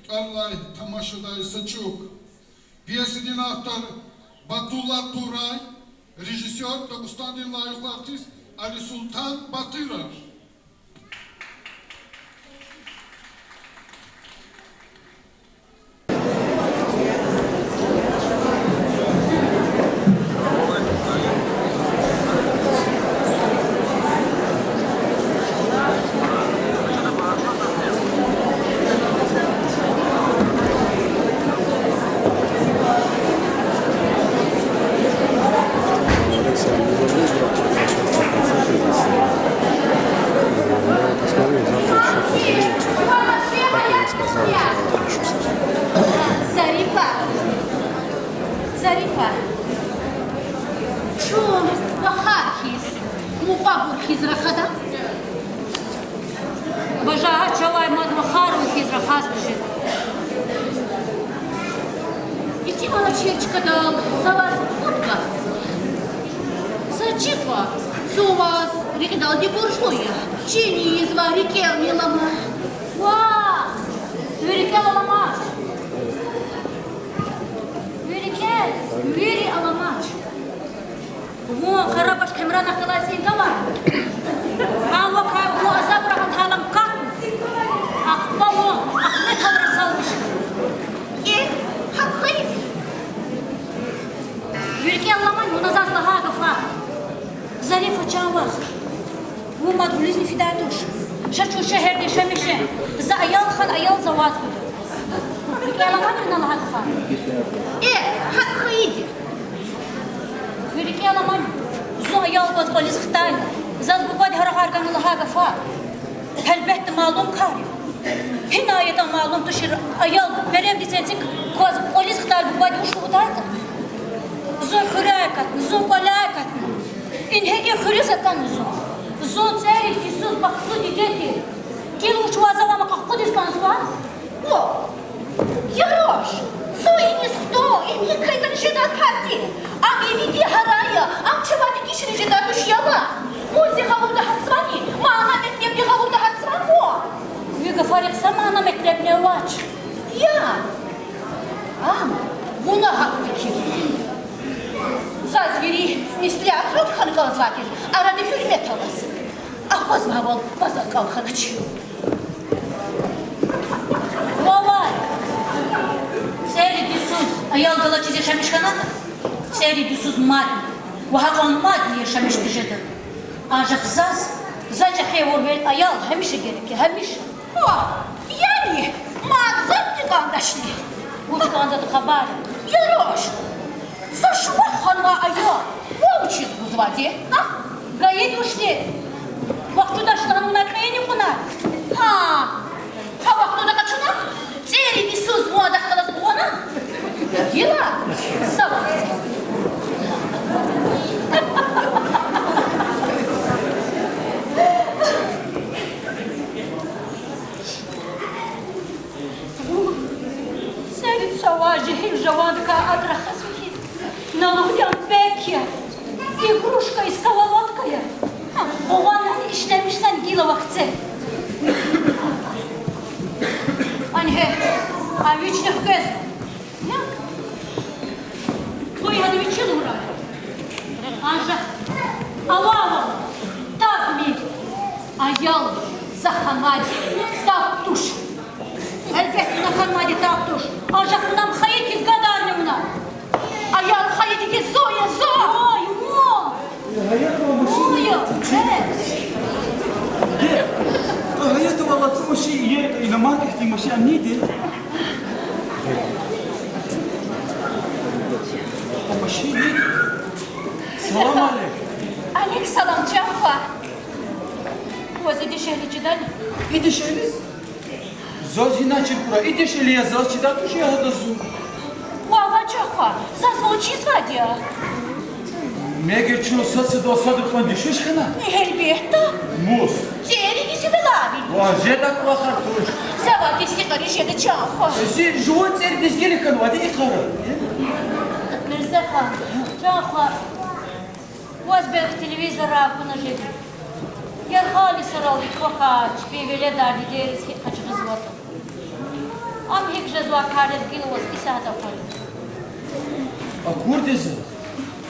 тӀвар алай тамашадай са чӀук. Пьесадин автор Батулла Турай, режиссёр Дагъустандин лайихлу артист Алисултан Батыров. Зарифа, Зарифа, чун вахар хьиз, мукьвабур хьиз рахада? Бажагьат чавай мад вахарун хьиз рахаз жеда. Итимар чир чкадал за ваз пуд гаф. Заз чизва, зун ваз рекьидалди буржлу я. Чиниз ва рикӀелни алама. Ва, ви рикӀел аламач. Ви рикӀел вири аламач. Вун харабаш Кемранахъ галаз ингье ава. Гьа вакай вун азабра гьаталам катна. Ахпа вун ахметалра салмиш. Е, гьакӀ хьайиди? Ви рикӀел аламани вуна заз лагьай гафар? Зарифа чан вах. Вун мад гьуьлуьзни фидай туш. Ша чун шегьерда яшамиш жен. За аял хьана, аял за ваз гуда. РикӀел аламани вуна лагьай гафар? Э, гьакӀ хьайиди? Ви рикӀел аламани? Зун аял гваз кӀвализ хтайла, заз бубади гьарагъар гана лагьай гафар. Гьелбетда, малум кар я. Гьинай ятӀа малум тушир, аял беремдиз эциг кваз кӀвализ хтайла бубади вуч лугьудайтӀа? Зун хуьряй акатна, зун кӀваляй акатна. Ингье и хуьруьз атана зун. Зун цӀерид йисуз бахтлу диде тир. Гила вуч ваз алама къакъудиз кӀанзава? О, я руш, зун иниз хтун, им гьикӀ хьайитӀани жедай кар тир. Ам ивиди гьарай я, ам чавай дегишиз жедай туш, я ва. Вун зи гъавурда гьатзавани, мана-метлебни гъавурда гьатзава вун? Ви гафарихъ са мана-метлебни авач. Я. Ам, вуна гьакӀ фикирзава. Заз вири меслятра хьана кӀанзавай тир, арада гьуьрмет аваз. Аквазвайвал ваз акӀал хьанач. Вавай! ЦӀерид йисуз аял галачиз яшамиш хьанатӀа, цӀерид йисуз мадни ва гьакьван мадни яшамиш тежеда. Анжах заз, за чӀехи авурвал аял гьамиша герек я, гьамиша. О, яни, мад затӀни кӀандачни? Вуч кӀандатӀа хабар? Я руш, за шумахъ хьанвай аял вун вучиз гузвайди, а? Гайид вучди? Вахтундач лагьана вуна кьейни кьуна? Гьа, гьа вахтунда къачуна, цӀерид йисуз вун адахъ галаз къугъвана. Гила, са вахт. Церид савай жегьил жавандикай адрахаз вегьин. На лугьуди ам пек я, игрушка я, сковородка я. Къугъванани ишлемишнани гила вахце. Ани гье, а вични хквез. Куьн яда вичи лугьурай. Анжах ава-ава, таб мир. Аял за ханвайди таб туш. Гьелбетда, вуна ханвайди таб туш. Анжах вуна ам хайи хьиз гадарни вуна. Аял хайи хьиз зун я, зун. Ой, ой. Ой, ой. Гьаятда валай цу машин, иномарка хьтин машин, а неда? А машин неда? Салам алейк. Алейк салам, чан хва. Ваз и дишегьли чидани? И дишегьли? Заз ина чир хьурай, и дишегьли я заз чидай туш, я гьада зун. Вава, чан хва, заз вун чизвайди я? Мегер чун сад-садал садра кьван дуьшуьш хьана? Гьелбетда. Мус? ЦӀерид йисуз вилавил. Ва, жеда кӀвалахар туш. Завай дестикьариз жеда, чан хва. Зи жуван цӀеридиз гила хьанвайди и кар? Мирзехан, чан хва. Ваз белки телевизорда акуна жеди. Яргъал йисаралди квахьай чпин веледар дидейриз гьикӀ къачузватӀа. Ам гьикӀ жезвай кар яз гила ваз исятда аквада. Акурди я заз.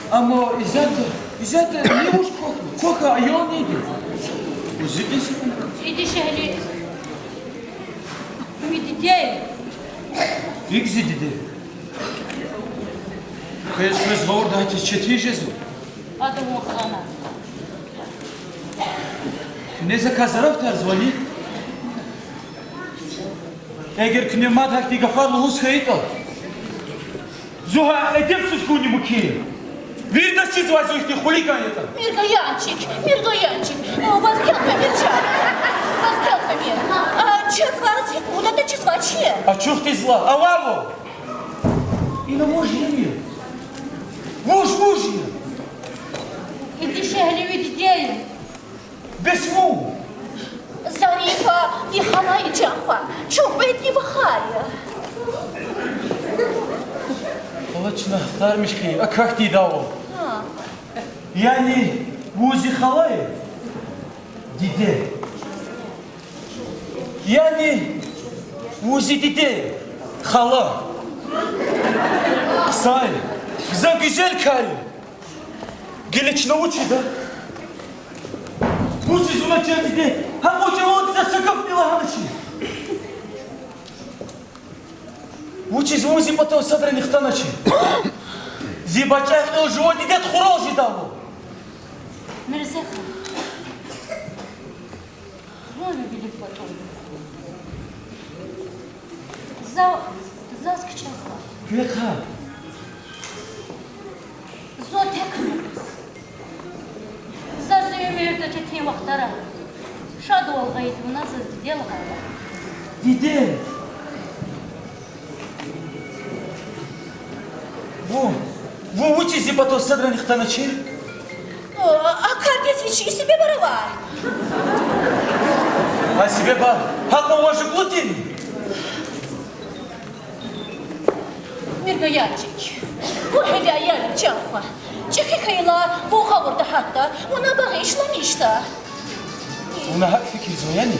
Амма исятда, исятда ни вуч квахьна, квахьай аял неда? Вузи кьис? И дишегьли ви диде я. ГьикӀ зи диде? Квез, квез гъавурда гьатиз четин жезва. Ада вун хана. Куьне закай зарафатарзавани? Эгер куьне мад гьахьтин гафар лугьуз хьайитӀа, зун гьа эдебсуз хьунни мумкин я. Виридаз чизвай зун ихьтин хулиган ятӀа. Миргаянчик, Миргаянчик, ваз кел хьамир чан. Ваз кел хьамир. А, чаз ваз гьикӀ лугьудатӀа чизвач. Ачухдиз лагь, авайвал. Ина вуж я? Вуж, вуж я? И дишегьли ви диде я. Бес вун? Зарифа ви хала я, чан хва. Чун кьведни вахар я. Ахтармиш хьи, акахьди идалу. Яни вун зи хала я? Диде. Яни вун зи диде я? Хала. Хъсан я. За гуьзел кар я. Гила чна вуч ийида? Вучиз вуна, чан диде, гьа кьван чӀавалди заз са гафни лагьаначир? Вучиз вун зи патав садрани хтаначир? Зи бачӀа кьил жува дидед хурал жедайвал. Мирзехан, зун ви вилик кватӀун. За, заз кичӀе лагь. Векъа. Зун тек лагь. За зи уьмуьрда четин вахтара шадвал гъайиди вуна заз диде лагьайла. Диде! Вун, вун вучиз зи патав садрани хтаначир? О, а кардиз вичин себебар авай. А себебар гьакьван важиблу тир? Миргаярчик, вун гьеле аял я, чан хва. ЧӀехи хьайила вун гъавурда гьатда, вуна багъишламишда. Вуна гьакӀ фикирзава яни?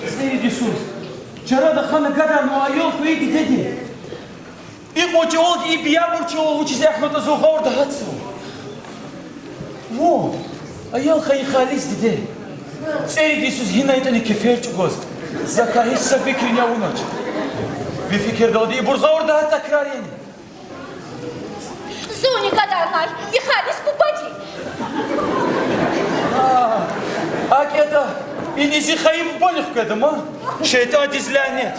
ЦӀерид йисуз чарада хана гадарнавай аял хьайи дидеди. Икьван чӀавалди и биябур чӀавал вучиз эхнатӀа зун гъавурда гьатзава? Вун аял хьайи халис диде. ЦӀерид йисуз гьинайтӀани кефер чӀугваз, закай гьич са фикирни авунач. Ви фикирдалди ибур гъавурда гьатдай крар яни? Зунни гадарнай ви халис бубади. АкӀ ятӀа, ина зи хайи бубани хкведа ман, шейтӀандиз лянет.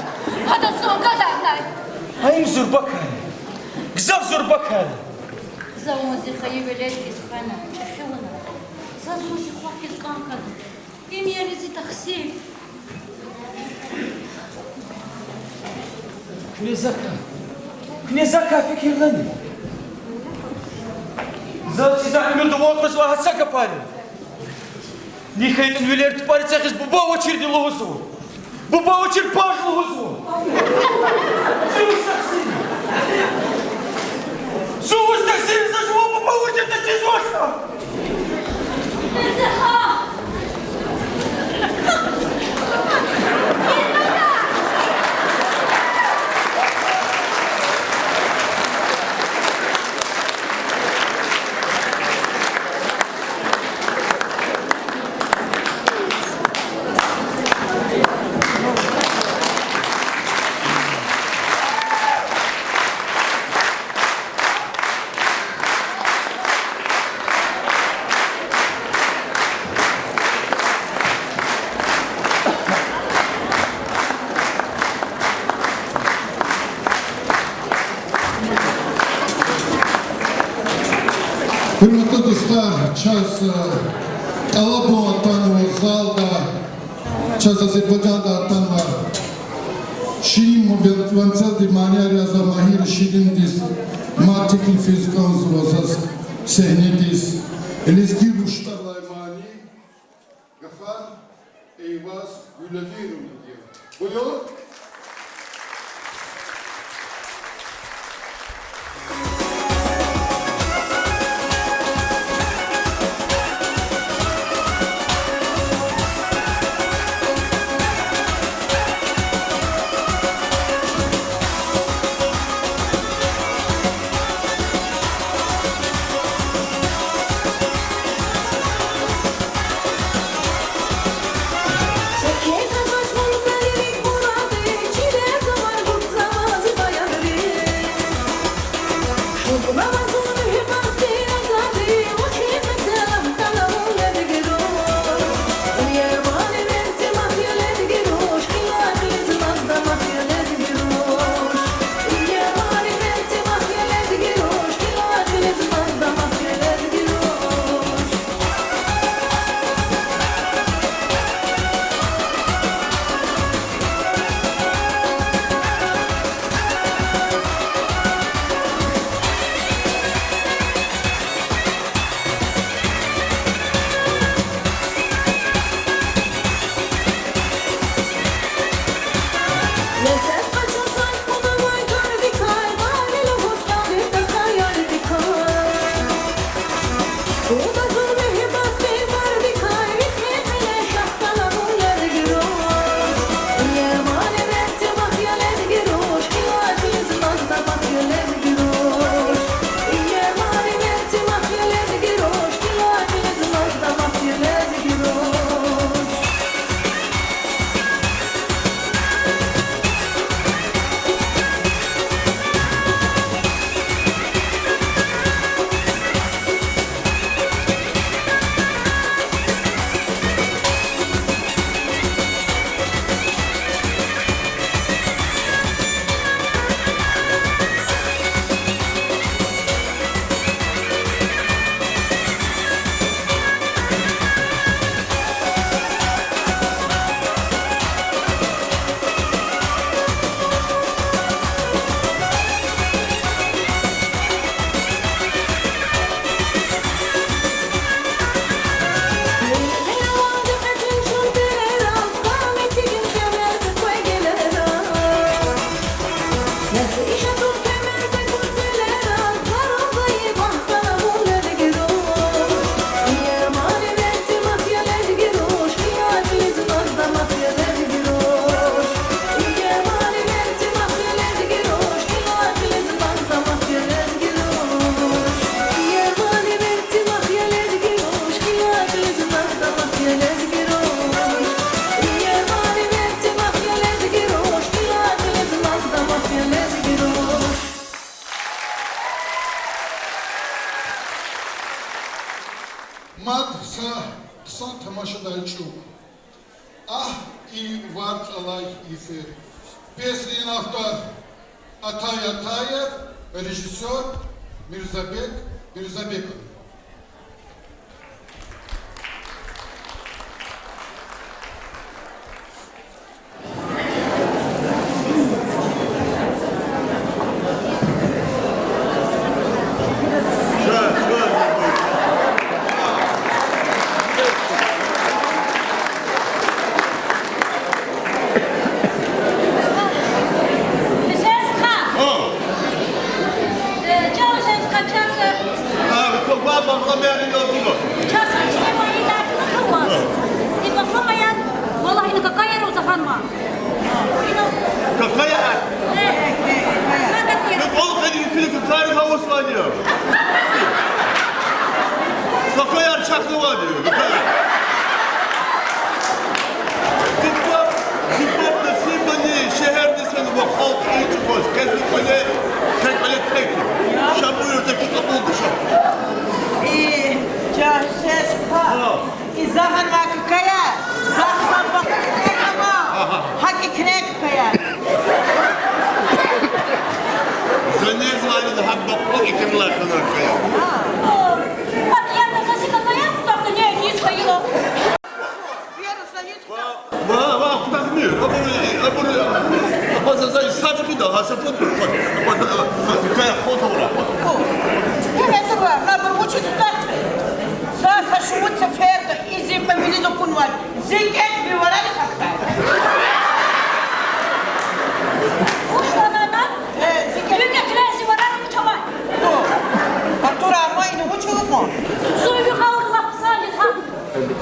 Гьада зун гадарнай. Гьа им зурба кар я. Гзаф зурба кар я. За вун зи хайи веледдиз хвена, чӀехи вуна. Заз вун зи хва хьиз кӀан хьана. Им яни зи тахсир. Куьне закай, куьне закай фикирлани. Заз чизвай уьмуьрда ван къвезвай гьа са гафар я. Ни хьайитӀани вилер тупӀариз эгъиз буба авачирди лугьузва. Буба авачир паж лугьузва. Зун вуч тахсир? Зун вуч тахсир, за жуван буба авачирди чизвачтӀа? Гьуьрметлу дустар, чаз, э, тӀалабун атанва залда, чаз Азербайжандай атанвай ширин ван-, ванцелди манияр язавай Магьира Шириндиз мад теклифиз кӀанзава заз сегьнедиз. Лезги руш тӀвар алай мани гафар Эйваз Гуьлалиевнади. Буюр. Мад са хъсан тамашадай чӀук. Агь, и варз алай йифер. Песняйин автор Атай Атаев, режиссёр Мирзабек Мирзабеков. Гьуьсейн стха. Гьа. Э, чан Гьуьсейн стха, чан стха. А, ква, ква, ква, ква, мери ло кува. Чан стха, чан стха, и дарс кува. Гьа. И бахмамая, валлагь, ина какая роза ханма. Какая? Э, э, э, э. Как это? Ну, он ходил, какая роза, Ваня? Какая чахлова? Зиппа, зиппа, насибани, шегьердиз фена ва халкь ичӀ хваз, квез кӀвале, квез кӀвале тек. Ша буюр, тек кьабулда ша. И, чан Гьуьсейн стха. Ха. И за гьанва какая, за са бакьу кнек ама. Ага. ГьакӀ и кнек какая. За незваный гьа бакьу икрилай хьана какая. А. О, вот я даже какая, потому что не, не сходила. Ва, ва, хутахмир, абур, абур, абур за, за, саф хъида, гьа, саф хъида, абур, абур, кая хъваз авура. О, гьеле туба, абур вучиз хутахмир? За са шумуд сеферда и зи фамилиз акунвай, зи кӀек ви варани хатдай. Вуч ванана? Э, зи кӀек. Ви кӀекрай зи варани вуч авай? О, атура ама ина вуч авун? Зун ви халкь лап хъсан яз гьа.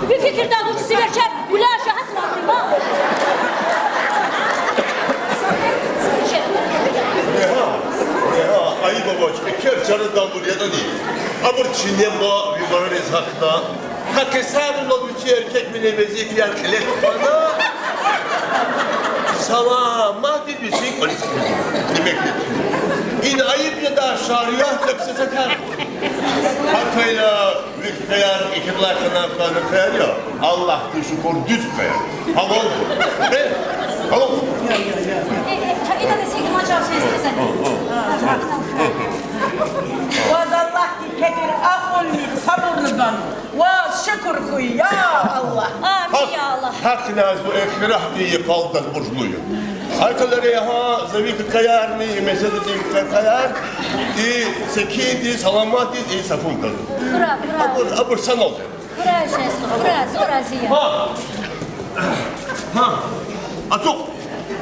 Ви фикирдай вуч зи верчер гуляш гьатна ма? Рега, рега, айиб авач, экер чарадан бур ятӀани. Абур чинеба ви варариз гьахьна. Гьа кесарилал вичи эркеквилин везифаяр кьиле тухвана. Саламатдиз вичин кӀвализ хкизва. Демек, ина айиб яда, шариатда ксесетар. Гьакайла ви кьеяр, икрилай хьана кӀан кьеяр я. Аллагьдиз шукур, дуьз кьеяр. Гьалал. Э, гьалал. Ваз Аллагьди кедир акьулни сабурлу ганва. Ваз шукур хьуй, я Аллагь. Амин, я Аллагь. Гьахъ, гьахъ назу эхиратдин йикъалдаз буржлу я. Гьакӏ хьайила гьа за ви кьеярни, и меседадин кьеяр, и секиндиз, саламатдиз, и сафун каз. Хура, хура. Абур, абур санал. Хура, шест, хура, зурази я. Гьа. Гьа. Ацукь.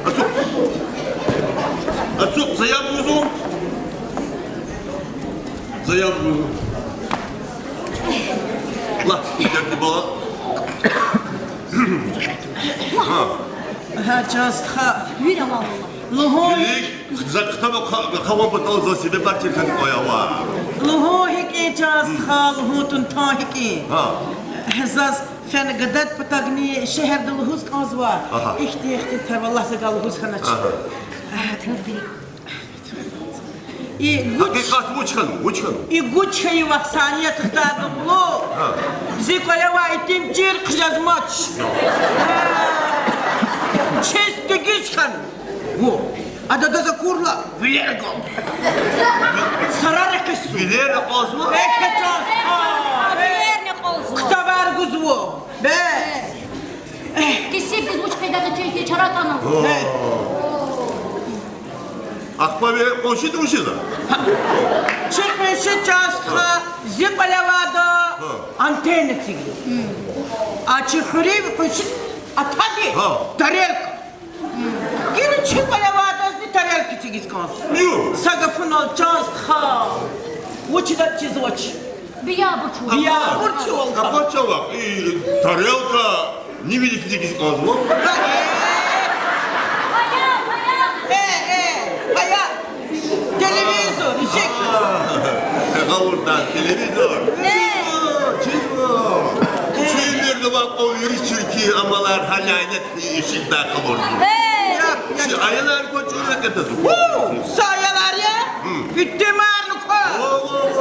Ацукь. Ацукь, за яб гузва. За яб гузва. Лагь, дерди бала. Гьа. Гьа, чан стха. Вири амал. Лугьун. Вилик, за ктаб хъ-, хъван патал за себебар чир хьана кӀанда ава. Лугьун гьикӀ я, чан стха, лугьун тун тан гьикӀ я. Гьа. Заз фена гадад патагни шегьерда лугьуз кӀанзава. Аха. Ихьтин, ихьтин тар, валлагь, за гьа лугьуз хьанач. Аха. И гуч-, гьакъикъат вуч хьанва, вуч хьанва? И гуч хьайи вахт саният хтайдалай. Гьа. Зи кӀвале авай итим чир хъжезмач. Честь дегиш хьанва. Во. Ада адаз акурла, вилер акъваз. Сарар экъечӀзава. Вилер акъвазва? ЭкъечӀзава. Вилерни акъвазва. Ктабар гузва. Бес. Кесибдиз вуч къайдада чир хьайи чара атӀана. О. Ахпа ви къунши тушиз? Чи къунши, чан стха, зи кӀвале авайда антенна эцигна. А чи хуьруьн къунши атади тарелка. Гила чи кӀвале авайдазни тарелка эцигиз кӀанзава. Са гафунал, чан стха, вучиз чизвач? Биябур чу. Биябур чу. Акъваз чавахъ, и тарелка ни вилик эцигиз кӀанзава? Э, э, ая. Телевизор, ишик. А, гъавурда телевизор. Э. Чизва, чизва. Э. Чи уьмуьрда авай кьван вири чиркин амалар гьа лянет ишигдай къалурзава. Э. Чи аялар квачура катазва. Са аялар я? Итимар нука. Во, во, во.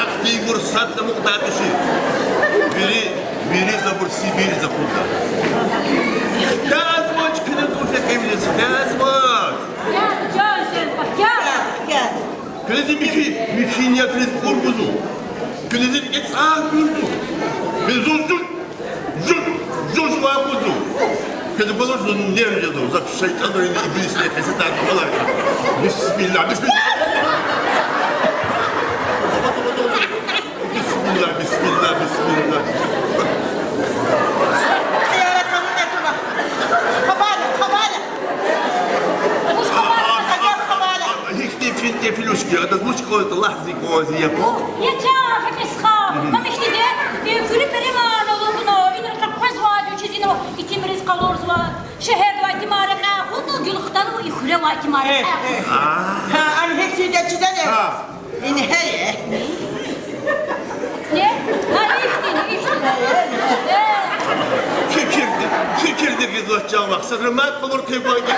Ахьтин гур сад тамукьдай тушир. Вири, вири за гур Сибирда акъудда. Хкязмач куьне зун фекивилиз, хкязмач. Я, чан сен, я. Куьне зи михьи, михьи ниятриз кьур гузва. Куьне зи рикӀе цӀай гузва. Куьне зун жуж, жуж, жуж вагузва. Куьне балур зун нерв жезва. За шейтӀанрин, иблисрин хесетар кӀвалер. Бисмиллагь, бисмиллагь. Бисмиллагь, бисмиллагь, бисмиллагь. Хабар, хабар. Вуч хабар? Агар хабар. Гьихьтин фин тефилушки, адаз вуч кӀанзава, лагь зи кӀанзава, я. Я чан Фекес хан, ма михьтин де, э, Куьруь Переман алукӀна, инра къекъвезвайди вичиз, инра итимриз къалурзава. Шегьердавай итимар рекьяй акъудна, Гуьлхтанавай и хуьревай итимар рекьяй акъудна. Гьа, ам гьихьтин де чидани? Гьа. Ингье я. Не? Гьа, ихьтин, ихьтин. Э. Фикирди, фикирди гъизвач, чан вах, са румат къалур хъийизвайди.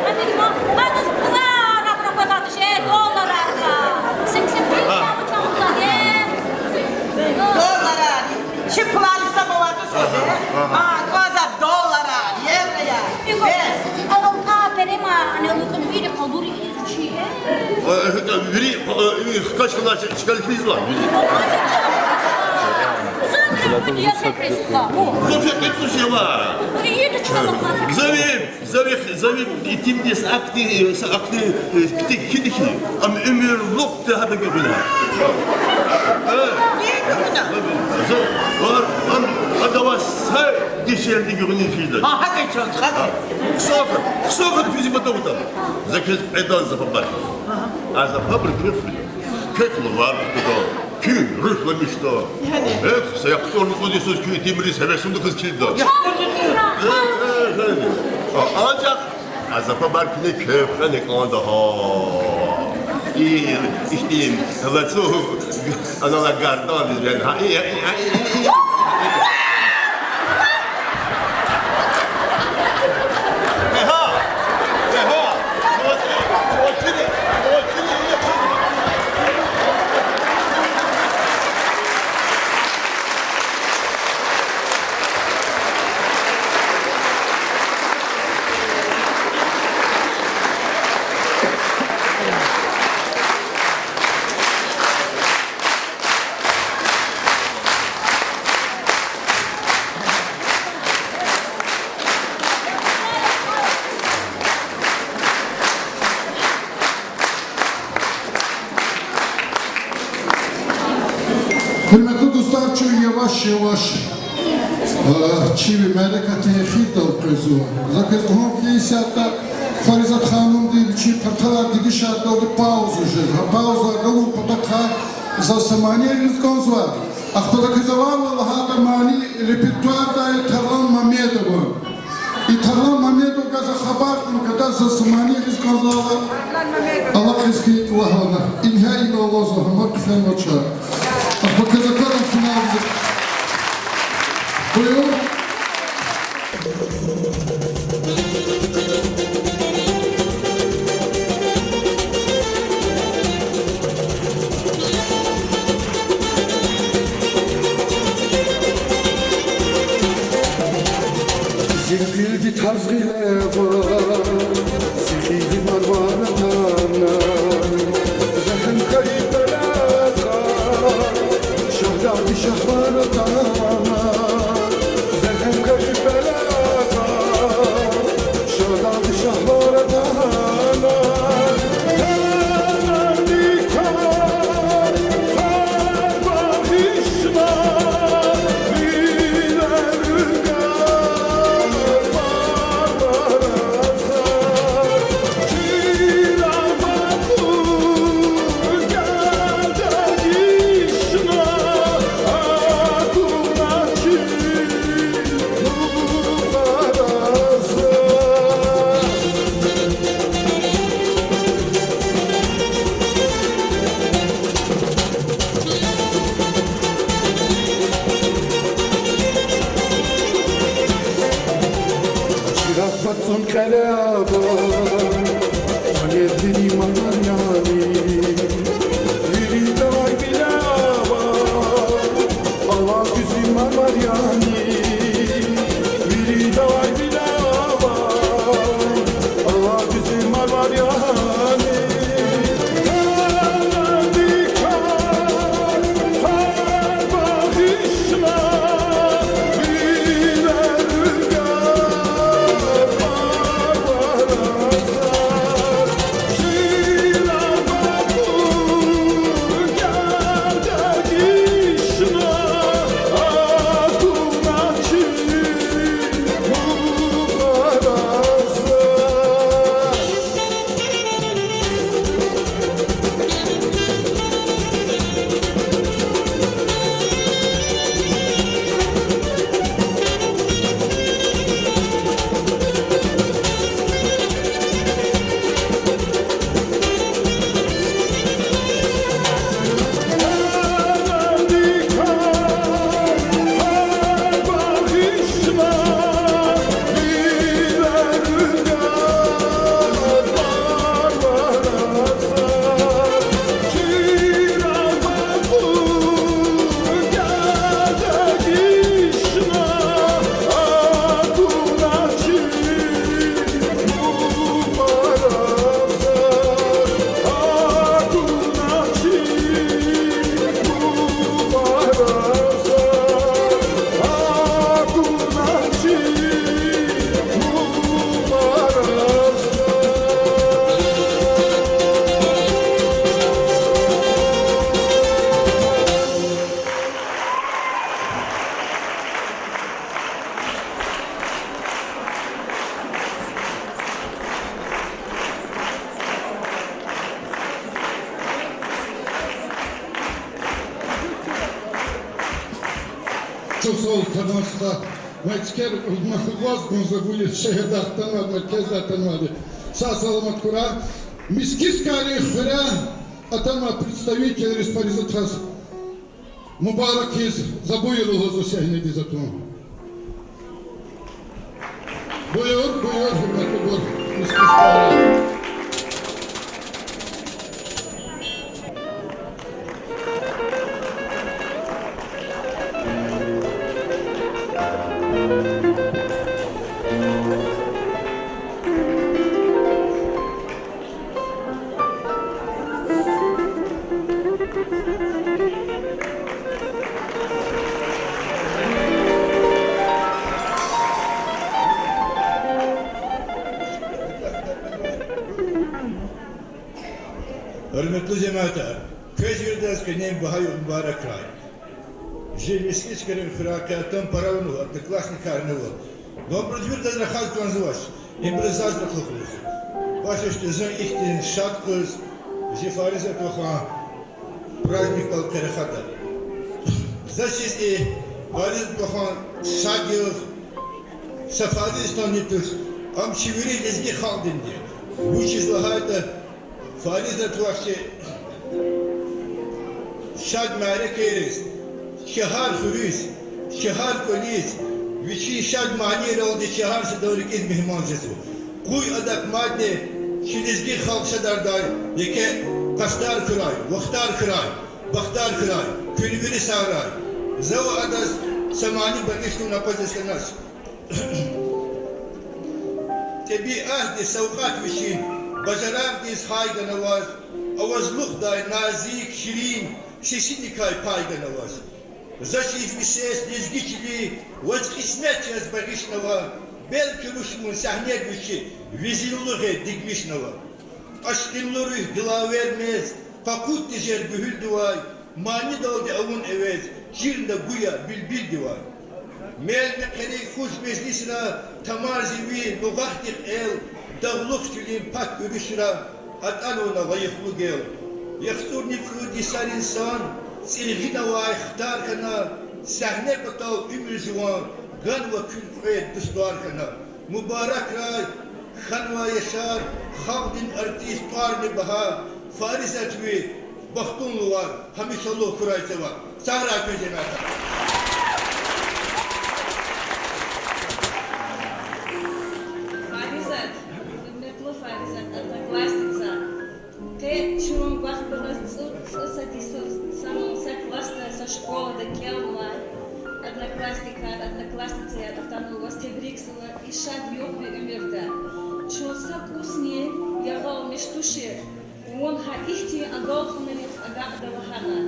Амир, ма, ма, адаз пулар абур аквазвайди туш, э, долларар ава. Сим, сим, сим, чан, чан, чан, э. Долларар. Чи пулар гьисаб авайди туш, э. Ага. А, кваза долларар, еврояр. Э. Алукьна Переман алукӀна вири къалур чи, э. Э, э, вири, э, э, хкаж хьана чкал хьизвай вири. Я фекьи стха. Зун фекьи туш, я ва. Риида чна. За ви, за ви, за ви итимдиз ахьтин, ахьтин, э, пити кхьиди хьи, ам уьмуьрлух тагьада гуьгъуьна. Э? Риида гуьгъуьна. За, ва, ам, адавай са дишегьлиди гуьгъуьниз хьида. А, гьакӀ чаз, гьакӀ. Хъсан, хъсан куьз ибадат аватӀа. За квез кьведа Запа Баркина. А Запа Баркина квез лувар кутада, куьн руьгьламишда. Яни? Эхь, са яхцӀурни цӀуд йисуз куь итимриз гьевесунда квез килигда. ЯхцӀурни цӀуд. Э, э, э. А, анжах а Запа Баркина квехъ фена кӀанда гьа. И, ихьтин лацу, анал гардан дизлен гьа. И, и, и, и, и. Гьуьрметлу дустар, чун яваш-яваш, э, чи мярекатдин эхирдал къвезва. За квез лугьун хьи, исятда Фаризат ханумди вичин парталар дегишайдалди пауза жез. Гьа пауза галун патахъай заз са мани гъиз кӀанзава. Ахпа за квез авайвал лагьайтӀа, мани репертуарда я Тарлан Мамедован. И Тарлан Мамедовгаз за хабар кьуна, гада заз са мани гъиз кӀанзавайла, алакьиз хьи лагьана. Ингье инал алазва, гьамни хъфенвач. Ахпа квез аквадан финал. Буюр. Зи кьилди таз гъиле ва, зи гъилди марвар атана, за гьам хьайи пеле ва, Шагьдагъди шагьвар атана, за гьам хьайи пеле ва, Шагьдагъди шагьвар атана, Тарланди кар, кар багъишна, вилер рга, Марвар азар, чирагъ вацӀун гелдегишна, акуна чи Марвар азар. Чирагъ вацӀун кьиле ава, кьиле вири марвар яни, виридалай виле ава, алай дуьзуь марвар яни, виридалай виле ава, алай дуьзуь марвар яни, Тарланди кар, кар багъишна, вилер рга, Марвар азар, чирагъ вацӀун гелдегишна, акуна Чухсагъул, Къарман стха. Ма цикер, ма хьугъваз гун за вули шегьердай атанвайди, меркездай атанвайди. Сагъ-саламат хьурай. Мискискайрин хуьряй атанвай представителриз Фаризат стхаз мубарак ийиз, за буюр лугьузва сегьнедиз атун. Буюр, буюр, гьуьрметлубур, Мискискайрин. Гьуьрметлу жемятар, квез виридаз къенин багьа югъ мубаракрай. Жи Мискискайрин хуьряй къе атун пара авунва, одноклассникар авунва. Абуруз виридаз рахаз кӀанзавач, ибуруз заз рахаз кӀанзава. Ваз ишти зун ихьтин шад къуз, жи Фаризат вахан праздникдал къе рахада. Заз чиз и Фаризат вахан шад югъ, са Фаризатни туш, ам чи вири лезги халкьдинди. Вучиз лагьайтӀа Фаризат вахчи шад мярекатриз, чахъ хуьруьз, чахъ кӀвализ, вичин шад манийралди чахъ садан рикӀиз мугьман жезва. Къуй адак мадни чи лезги халкь шадардай еке къастар хьурай, вахтар хьурай, бахтар хьурай, куьн вири сагърай. За ва адаз са мани багъишун акъвазиз хьанач. ТӀебиатди савкьват вичин бажарагъдиз гьай гана ваз, авазлухдай назик, ширин сесиникай пай гана ваз. За чиз ви сес лезги чили ваз кьисмет яз багъишнава, белки руш вун сегьнедиз вичи, ви зиллугъ дигмишнава. Ашкъинлу руьгь дилавер мез, къакъуд тежер гуьгьуьлдивай, манидалди авун эвез, чирна гуя билбилдивай. Мел-мехъерик хуш межлисра тамарзава ви лугъатдихъ эл, дагълух чилин пак уьруьшра атӀанва вуна лайихлу гел. ЯхцӀурни цӀуд йисарин сан цӀиргъинавай хтар хьана, сегьне патал уьмуьр жуван ганва куьн кьвед дустар хьана. Мубаракрай хьанвай яшар, халкьдин артист, тӀварни багьа, Фаризат, ви бахтунлувал гьамишалугъ хьурай цавай. Сагърай куьн, жемятар. Фаризат, гьуьрметлу Фаризат, одноклассница. Къе чун вахъ галаз цӀу-, цӀусад йисуз санал са классда, са школада кӀелнавай одноклассникар, одноклассницаяр атанва, ваз тебрикзава и шад югъ ви уьмуьрда. Чун са кӀусни ягъалмиш тушир, вун гьа ихьтин агалкьунрихъ агакьда лагьана.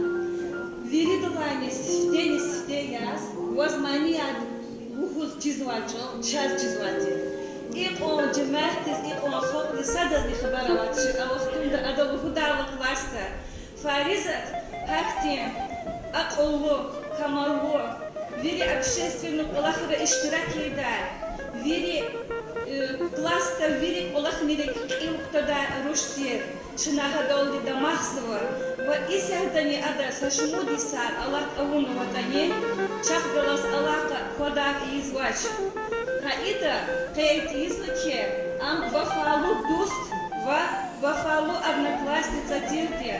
Виридалайни сифтени-сифте яз, ваз манияр лугьуз чизвай чӀал чаз чизвай тир. Икьван жемятдиз, икьван халкьдиз садазни хабар авач, а вахтунда ада лугьудайла классда. Фаризат гьахьтин акьуллу, камаллу, вири общественный кӀвалахра иштирак ийидай, вири, э, классда вири кӀвалахни кьил кутадай руш тир. Чна гьадалди дамахзава ва исятдани адаз са шумуд йисар алат авунватӀани, чахъ галаз алакъа хвадар ийизвач. Гьа ида къейд ийизва хьи, ам вафалу дуст ва вафалу одноклассница тирди.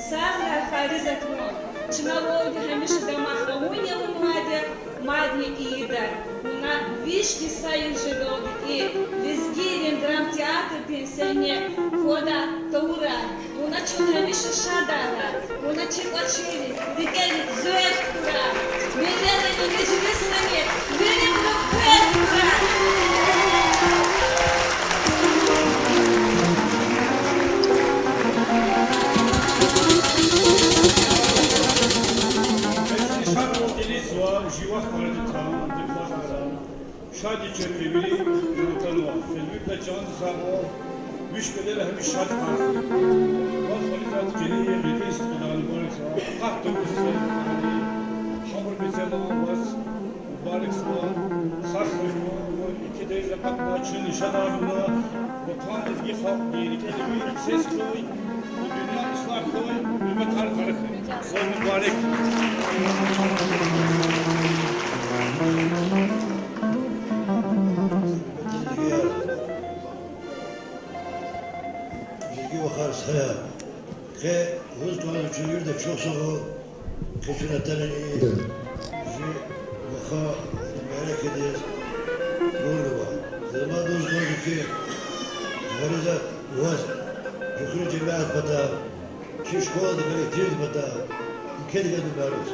Сагърай, Фаризат, вун. Чна валди гьамиша дамах авун я вунвайди, мадни ийида. Вуна виш йиса жедалди и лезгийрин драмтеатрдин сегьне квадай тавурай. Вуна чун гьамиша шадарай. Вуна чи кӀвачерин рикӀерин звёзд хьурай. Миллетрин межлисрини вирибурун къвед хьурай. Шадвал килигзава жи вахт Фаризатан, дихлахара. Шад я чун вири, вири атанва. Фейсбукда чандин сагъвал, виш кӀвалера гьамиша шад хьана. Ва Фаризат килигзава, гъилиз къилан мубаракзава. Къахтугуз килигзава. Гьабур мецелан ваз мубаракзава. Сагъ хьуй, икьван дережа акъатна, чун шадвална, ватан, лезги халкьдин рикӀелай сес хьуй, дуьнья ислягь хьуй, гьуьрметар пара хьуй. Ваз мубарак. Жи ваха мярекатдиз гурлувай. Заз лугьуз кӀанзава хьи, Фаризат, ваз жуьхуьр жемят патал, чи школадин коллективдин патал, икедиз мубарак.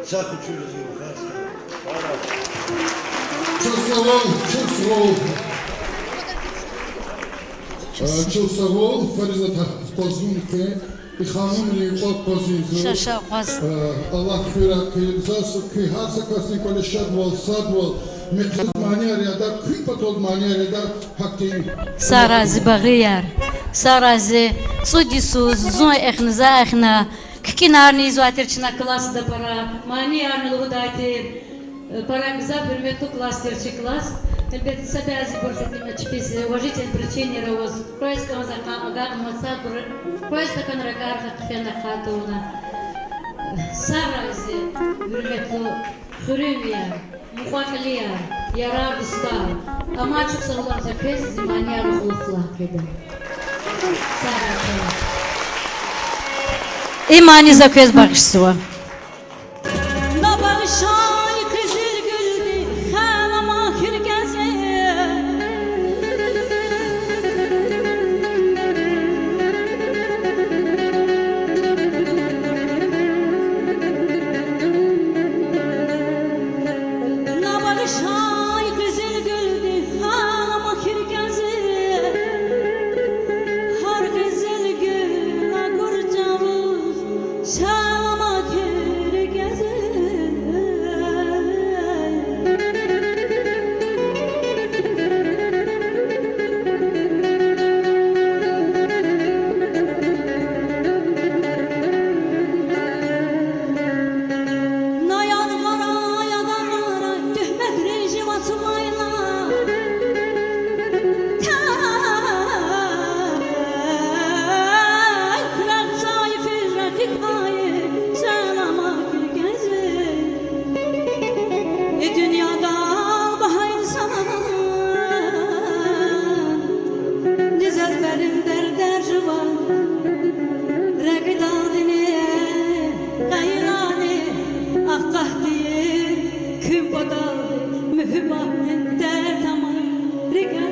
Са хучуриз вахар стха. Чухсагъул, чухсагъул. Э, чухсагъул, Фаризат, къвазун хьи, и ханумрин кьван къвазун зун. Ша, ша, къваз. Э, Аллагь хуьрай хьи, заз куь гьар са касдин кӀвале шадвал, садвал, мехъерар, манияр яда, куь патал манияр яда, гьахьтин. Са рази, багърияр, са рази. ЦӀуд йисуз зун эхна, за эхна, куь кӀинарни ийизвай тир чна классда пара, маниярни лугьудай тир. Пара гзаф гьуьрметлу класс тир чи класс. Гьелбетда, са бязибур хьтин чпиз уважительный причинаяр аваз, къвез кӀанзавай къа-, агакьнавай садбур, къвез такӀан ракӀар хъфена хъайи тавуна. Са рази, гьуьрметлу хуьруьнвияр, мукьва-кьилияр, ярар-дустар, амай чухсагъул за квез зи маниярни кьулухъ лагь хъийида. Са рази. И мани за квез багъишзава. На багъишай къизилгуьлди хел ама хиркезин. На багъишай къизилгуьлди хел ама хиркезин. Гьар къизилгуьл акур чӀавуз шел ама хиркезин. На яргъарай, агъарай туьгьметрин жив ацумайла, тек рагъ цайи физ рехикай шел ама хиркезин. И дуьньяда багьа инсан низ эзберин дердер жува, рекьидалдини, къайилани, акъатдини, куь паталди муьгьуьббатдин дерт ама рикӀе.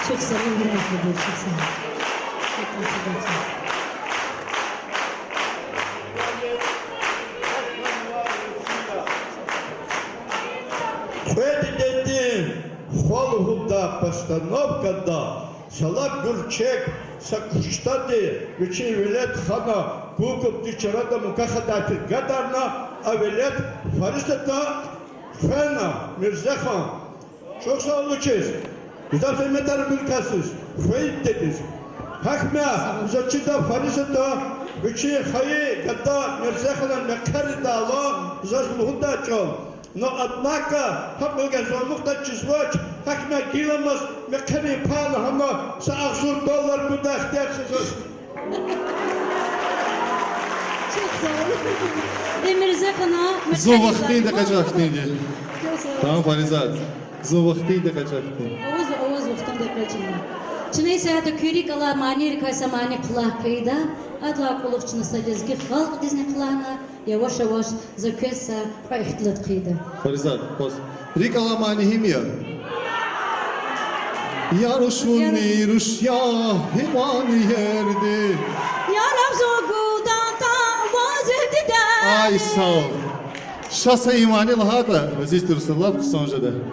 Чухсагъул, гьуьрметлубур, чухсагъул. Кьве дидедин хва лугьудай постановкада Шалак Гуьлчек са куштади вичин велед хана кукупди чарада мукахадай тир гадарна, а велед Фаризата хвена, Мирзехан. Чухсагъул вичиз, гзаф зегьметар гур касдиз, фейи дидедиз. Гьахьмя, заз чида Фаризата, вичин хайи гада Мирзехана мехъеридайла, заз лугьудай чӀал. Но, однако, гьакьван гзаф мукьда чизвач, гьахьмя гиламаз мехъерин пай лагьана са агъзур доллар гудай ихтияр це заз. Чухсагъул. Мирзехана, зун вахтунда экъечӀай хьтинди. Чухсагъул. Тамам, Фаризат. Зун вахтунда экъечӀай хьтинди. Аваз, аваз вахтунда экъечӀна. Чна исятда куь рикӀ алай манийрикай са мани хълагь хъийида, адалай кьулухъ чна са лезги халкьдизни хълагьна, яваш-яваш за квез са кьве ихтилат хъийида. Фаризат, пос. РикӀ алай мани гьим я? Я руш вун, я руш, я гьикьван ерди. Яраб зун гудан тан ваз дидеди. Ай, сагъ ша са и мани лагьайтӀа, азиз туристар, лап хъсан жеда.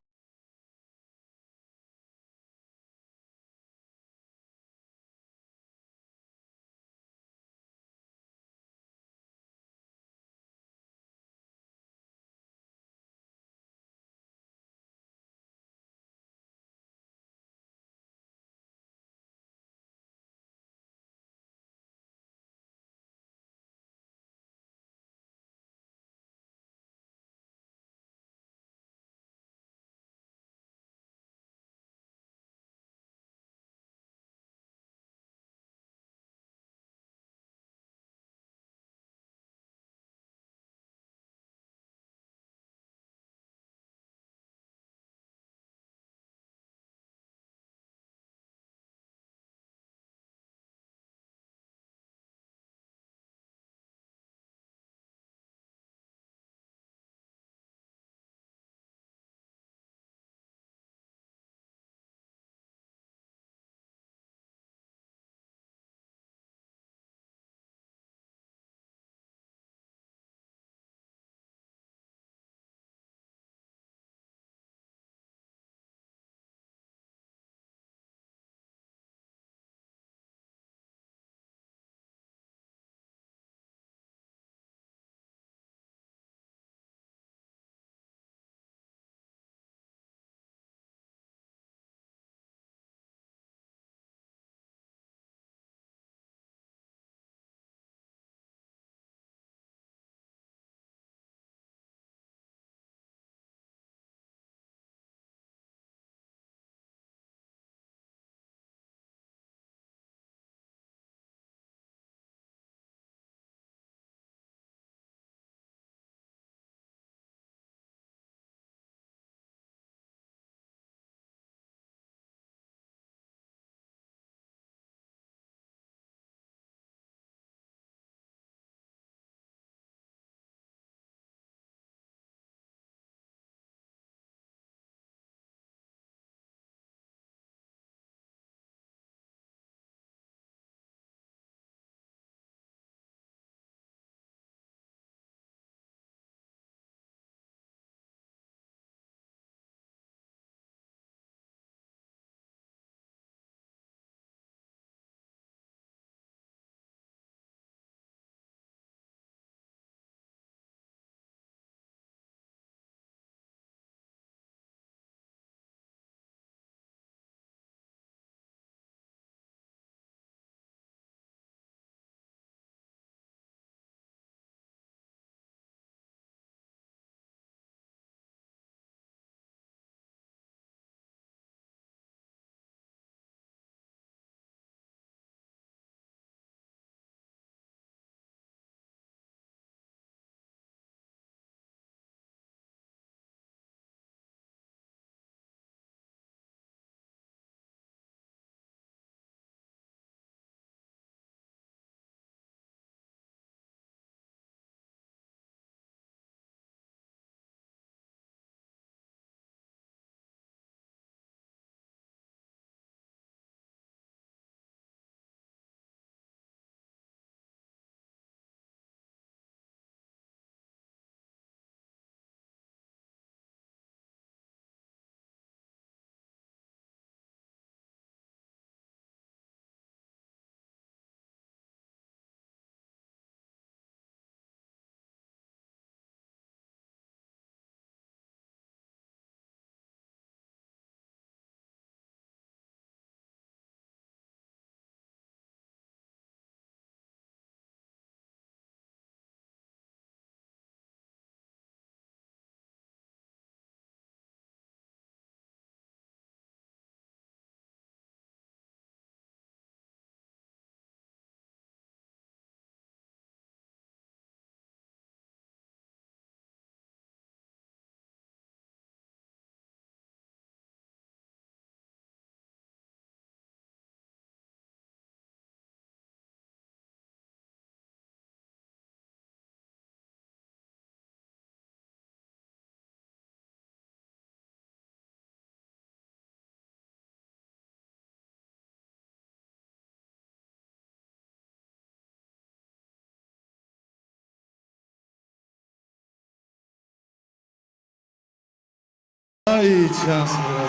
Ай, чан Самира.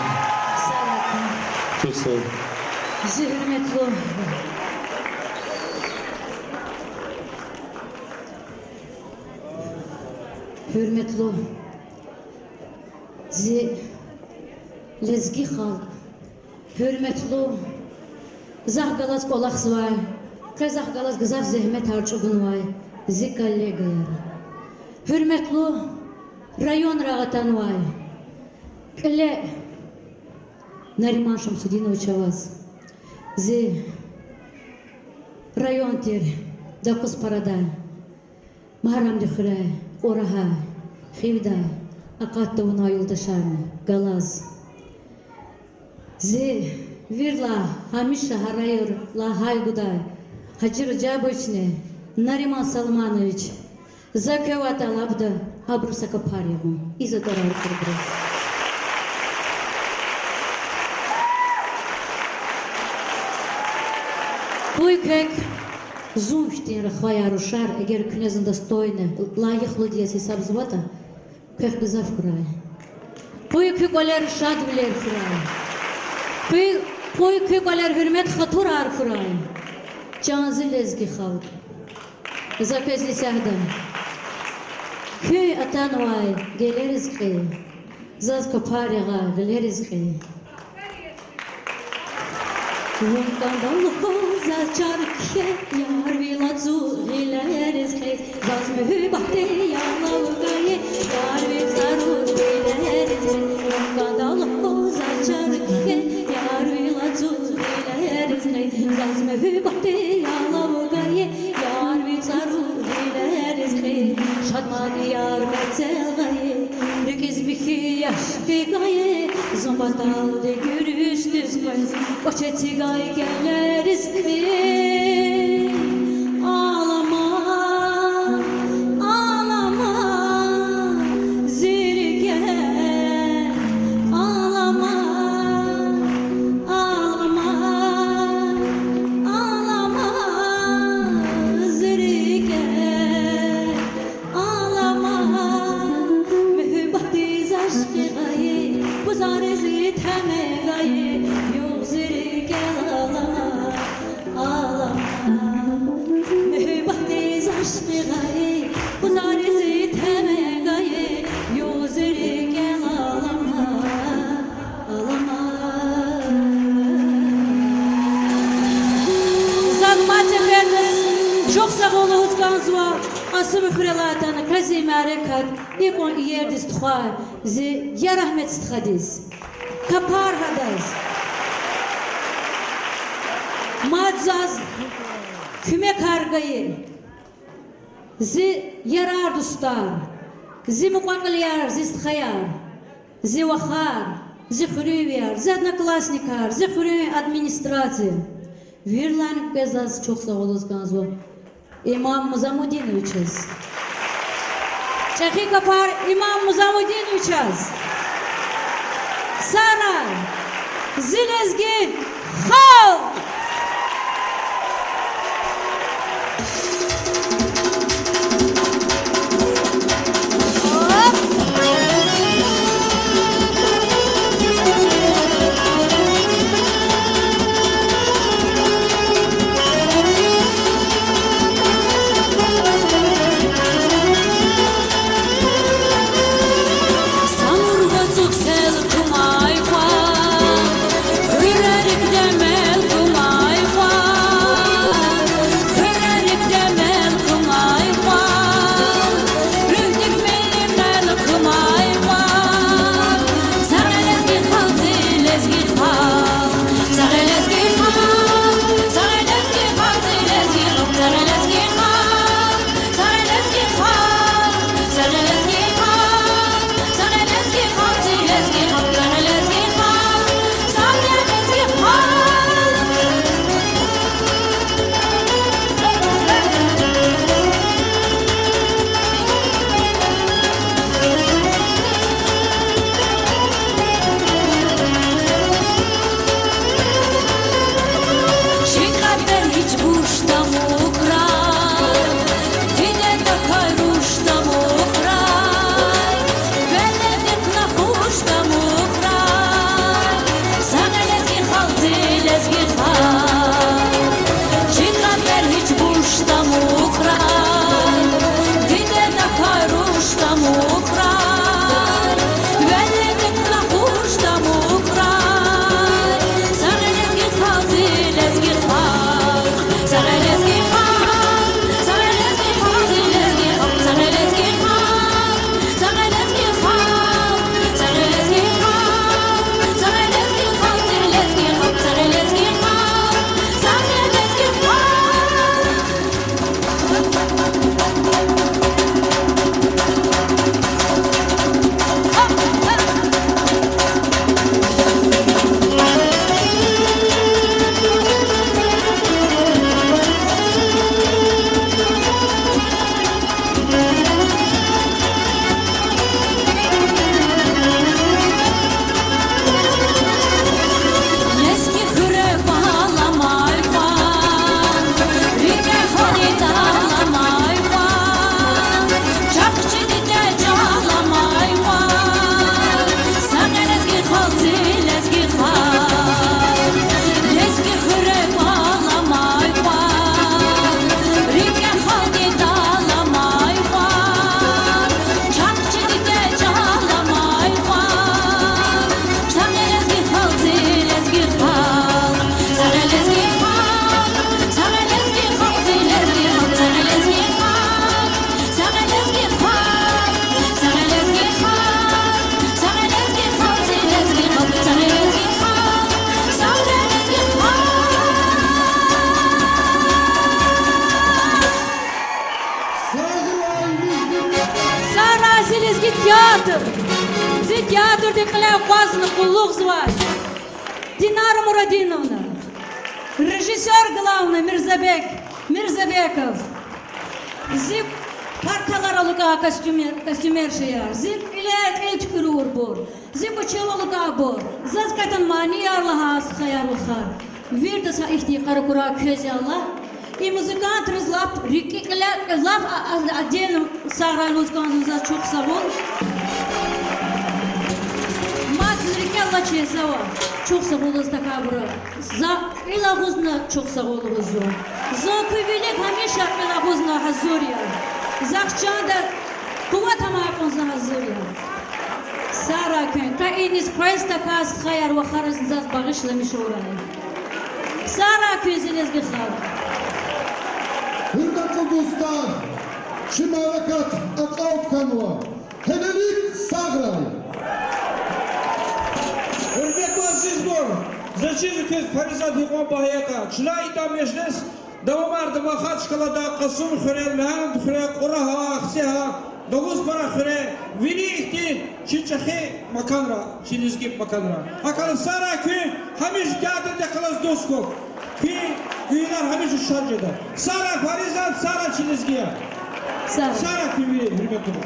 Чухсагъ ул. Зи гьуьрметлу, гьуьрметлу зи лезги халкь, гьуьрметлу, захъ галаз кӀвалахзавай, къе захъ галаз гзаф зегьметар чӀугунвай зи коллегаяр, гьуьрметлу районрай атанвай кьиле Нариман Шамсудинович, аваз, зи район тир Докъузпарадай, Магьарамдин хуьряй, Кьурагьай, Хивдай акъат тавунвай юлдашарни галаз, зи вирилай гьамиша гьарайрилай гьай гудай Гьажи Ражабовични, Нариман Салманович, за квевай тӀалабда абуру са капар ягъун. И затӀ тӀварар кьурбуруз. Къуй квек зун хьтин рахваяр, рушар, эгер куьне зун достойно, лайихлуди яз гьисабзаватӀа, квехъ гзаф хьурай. Къуй куь кӀвалера шадвилер хьурай. Къуй, къуй куь кӀвалера гьуьрмет-хатурар хьурай. Чан зи лезги халкь. За квез исятда куьн атанвай гелериз кьий, заз капар ягъай гъилериз кьий. Вун кӀандал акваз заз чар кхьей, ярвил ацукь гъилериз кьий, заз муьгьуьббатдин ялав гайи, ярвил цӀару гъилериз кьий. Вун кӀандал акваз заз чар кхьей, ярвил ацукь гъилериз кьий, заз муьгьуьббатдин ялав гайи, ярвил цӀару гъилериз кьий. Шадман ярмецел гъайи, рикӀиз михьи яшкъи гайи, зун паталди гуьруьшдиз къвез, кӀвач эцигай гелериз кьий. Алама, алама, зи рикӀе, алама, алама, алама, зи рикӀе. Алама, муьгьуьббатдиз ашкъи гъайи, пузариз итим гайи, югъ зи рикӀел алама. Алама, муьгьуьббатдиз ашкъи гъайи, пузариз итим гайи, югъ зи рикӀел алама. Алама. Заз мад сефердиз чухсагъул лугьуз кӀанзава Кьасумхуьрелай атана квез и мярекат, икьван иердиз тухвай зи ярагьмет стхадиз, капар гьадаз. Мад заз куьмекар гайи зи ярар-дустар, зи мукьва-кьилияр, зи стхаяр, зи вахар, зи хуьруьнвияр, зи одноклассникар, зи хуьруьн администрация, вирилайни квез заз чухсагъул лугьуз кӀанзава Имам Музамудиновичаз. ЧӀехи капар Имам Музамудиновичаз. Сагърай, зи лезги халкь! Кьиле акъвазна къуллугъзавай Динара Мурадиновна, режиссёр главный Мирзабек Мирзабеков, зи парталар алукӀа костюмер-, костюмершаяр, зи кьилер, кьил туькӀуьрурбур, зи кӀвачел алукӀабур, заз кватӀан манияр лагьай стхаяр-вахар, вирдаз гьа ихьтин къаракурар квез, я Аллагь. И музыкантриз лап рикӀик кьиле, лап а-, а-, отдельно сагърай лугьуз кӀанзава заз, чухсагъул. Мад рикӀел алачиз жезва, чухсагъул лугьуз тахьайбуру. За кьил агъузна чухсагъул лугьузва. Зун куь вилик гьамиша кьил агъузна гьазур я. Захъ чанда къуват амай кьван за гьазур я. Сагърай куьн, къе иниз квез тахьай стхаяр-вахариз заз багъишламишурай. Сагърай куьн, зи лезги халкь. Гьуьрметлу дустар, чи мярекат акьалтӀ хьанва. Гьелелиг сагърай. Гьуьрметлу азизбур, заз чизва хьиз, Фаризат, гьикьван багьа ятӀа. Чна итим межлис давамарда Махачкъалада, Кьасумхуьре, Мегьарамдхуьре, Кьурагьа, Ахцегьа, Дагъустан хуьре, вири ихьтин чи чӀехи маканра, чи лезги маканра. ГьакӀ хьайила сагърай куьн, гьамиша театрдихъ галаз дуст хьухь. Куь уьйрер гьамиша шад жеда. Сагърай, Фаризат, сагърай, чи лезгияр. Сагърай. Сагърай куьн вири, гьуьрметлубур.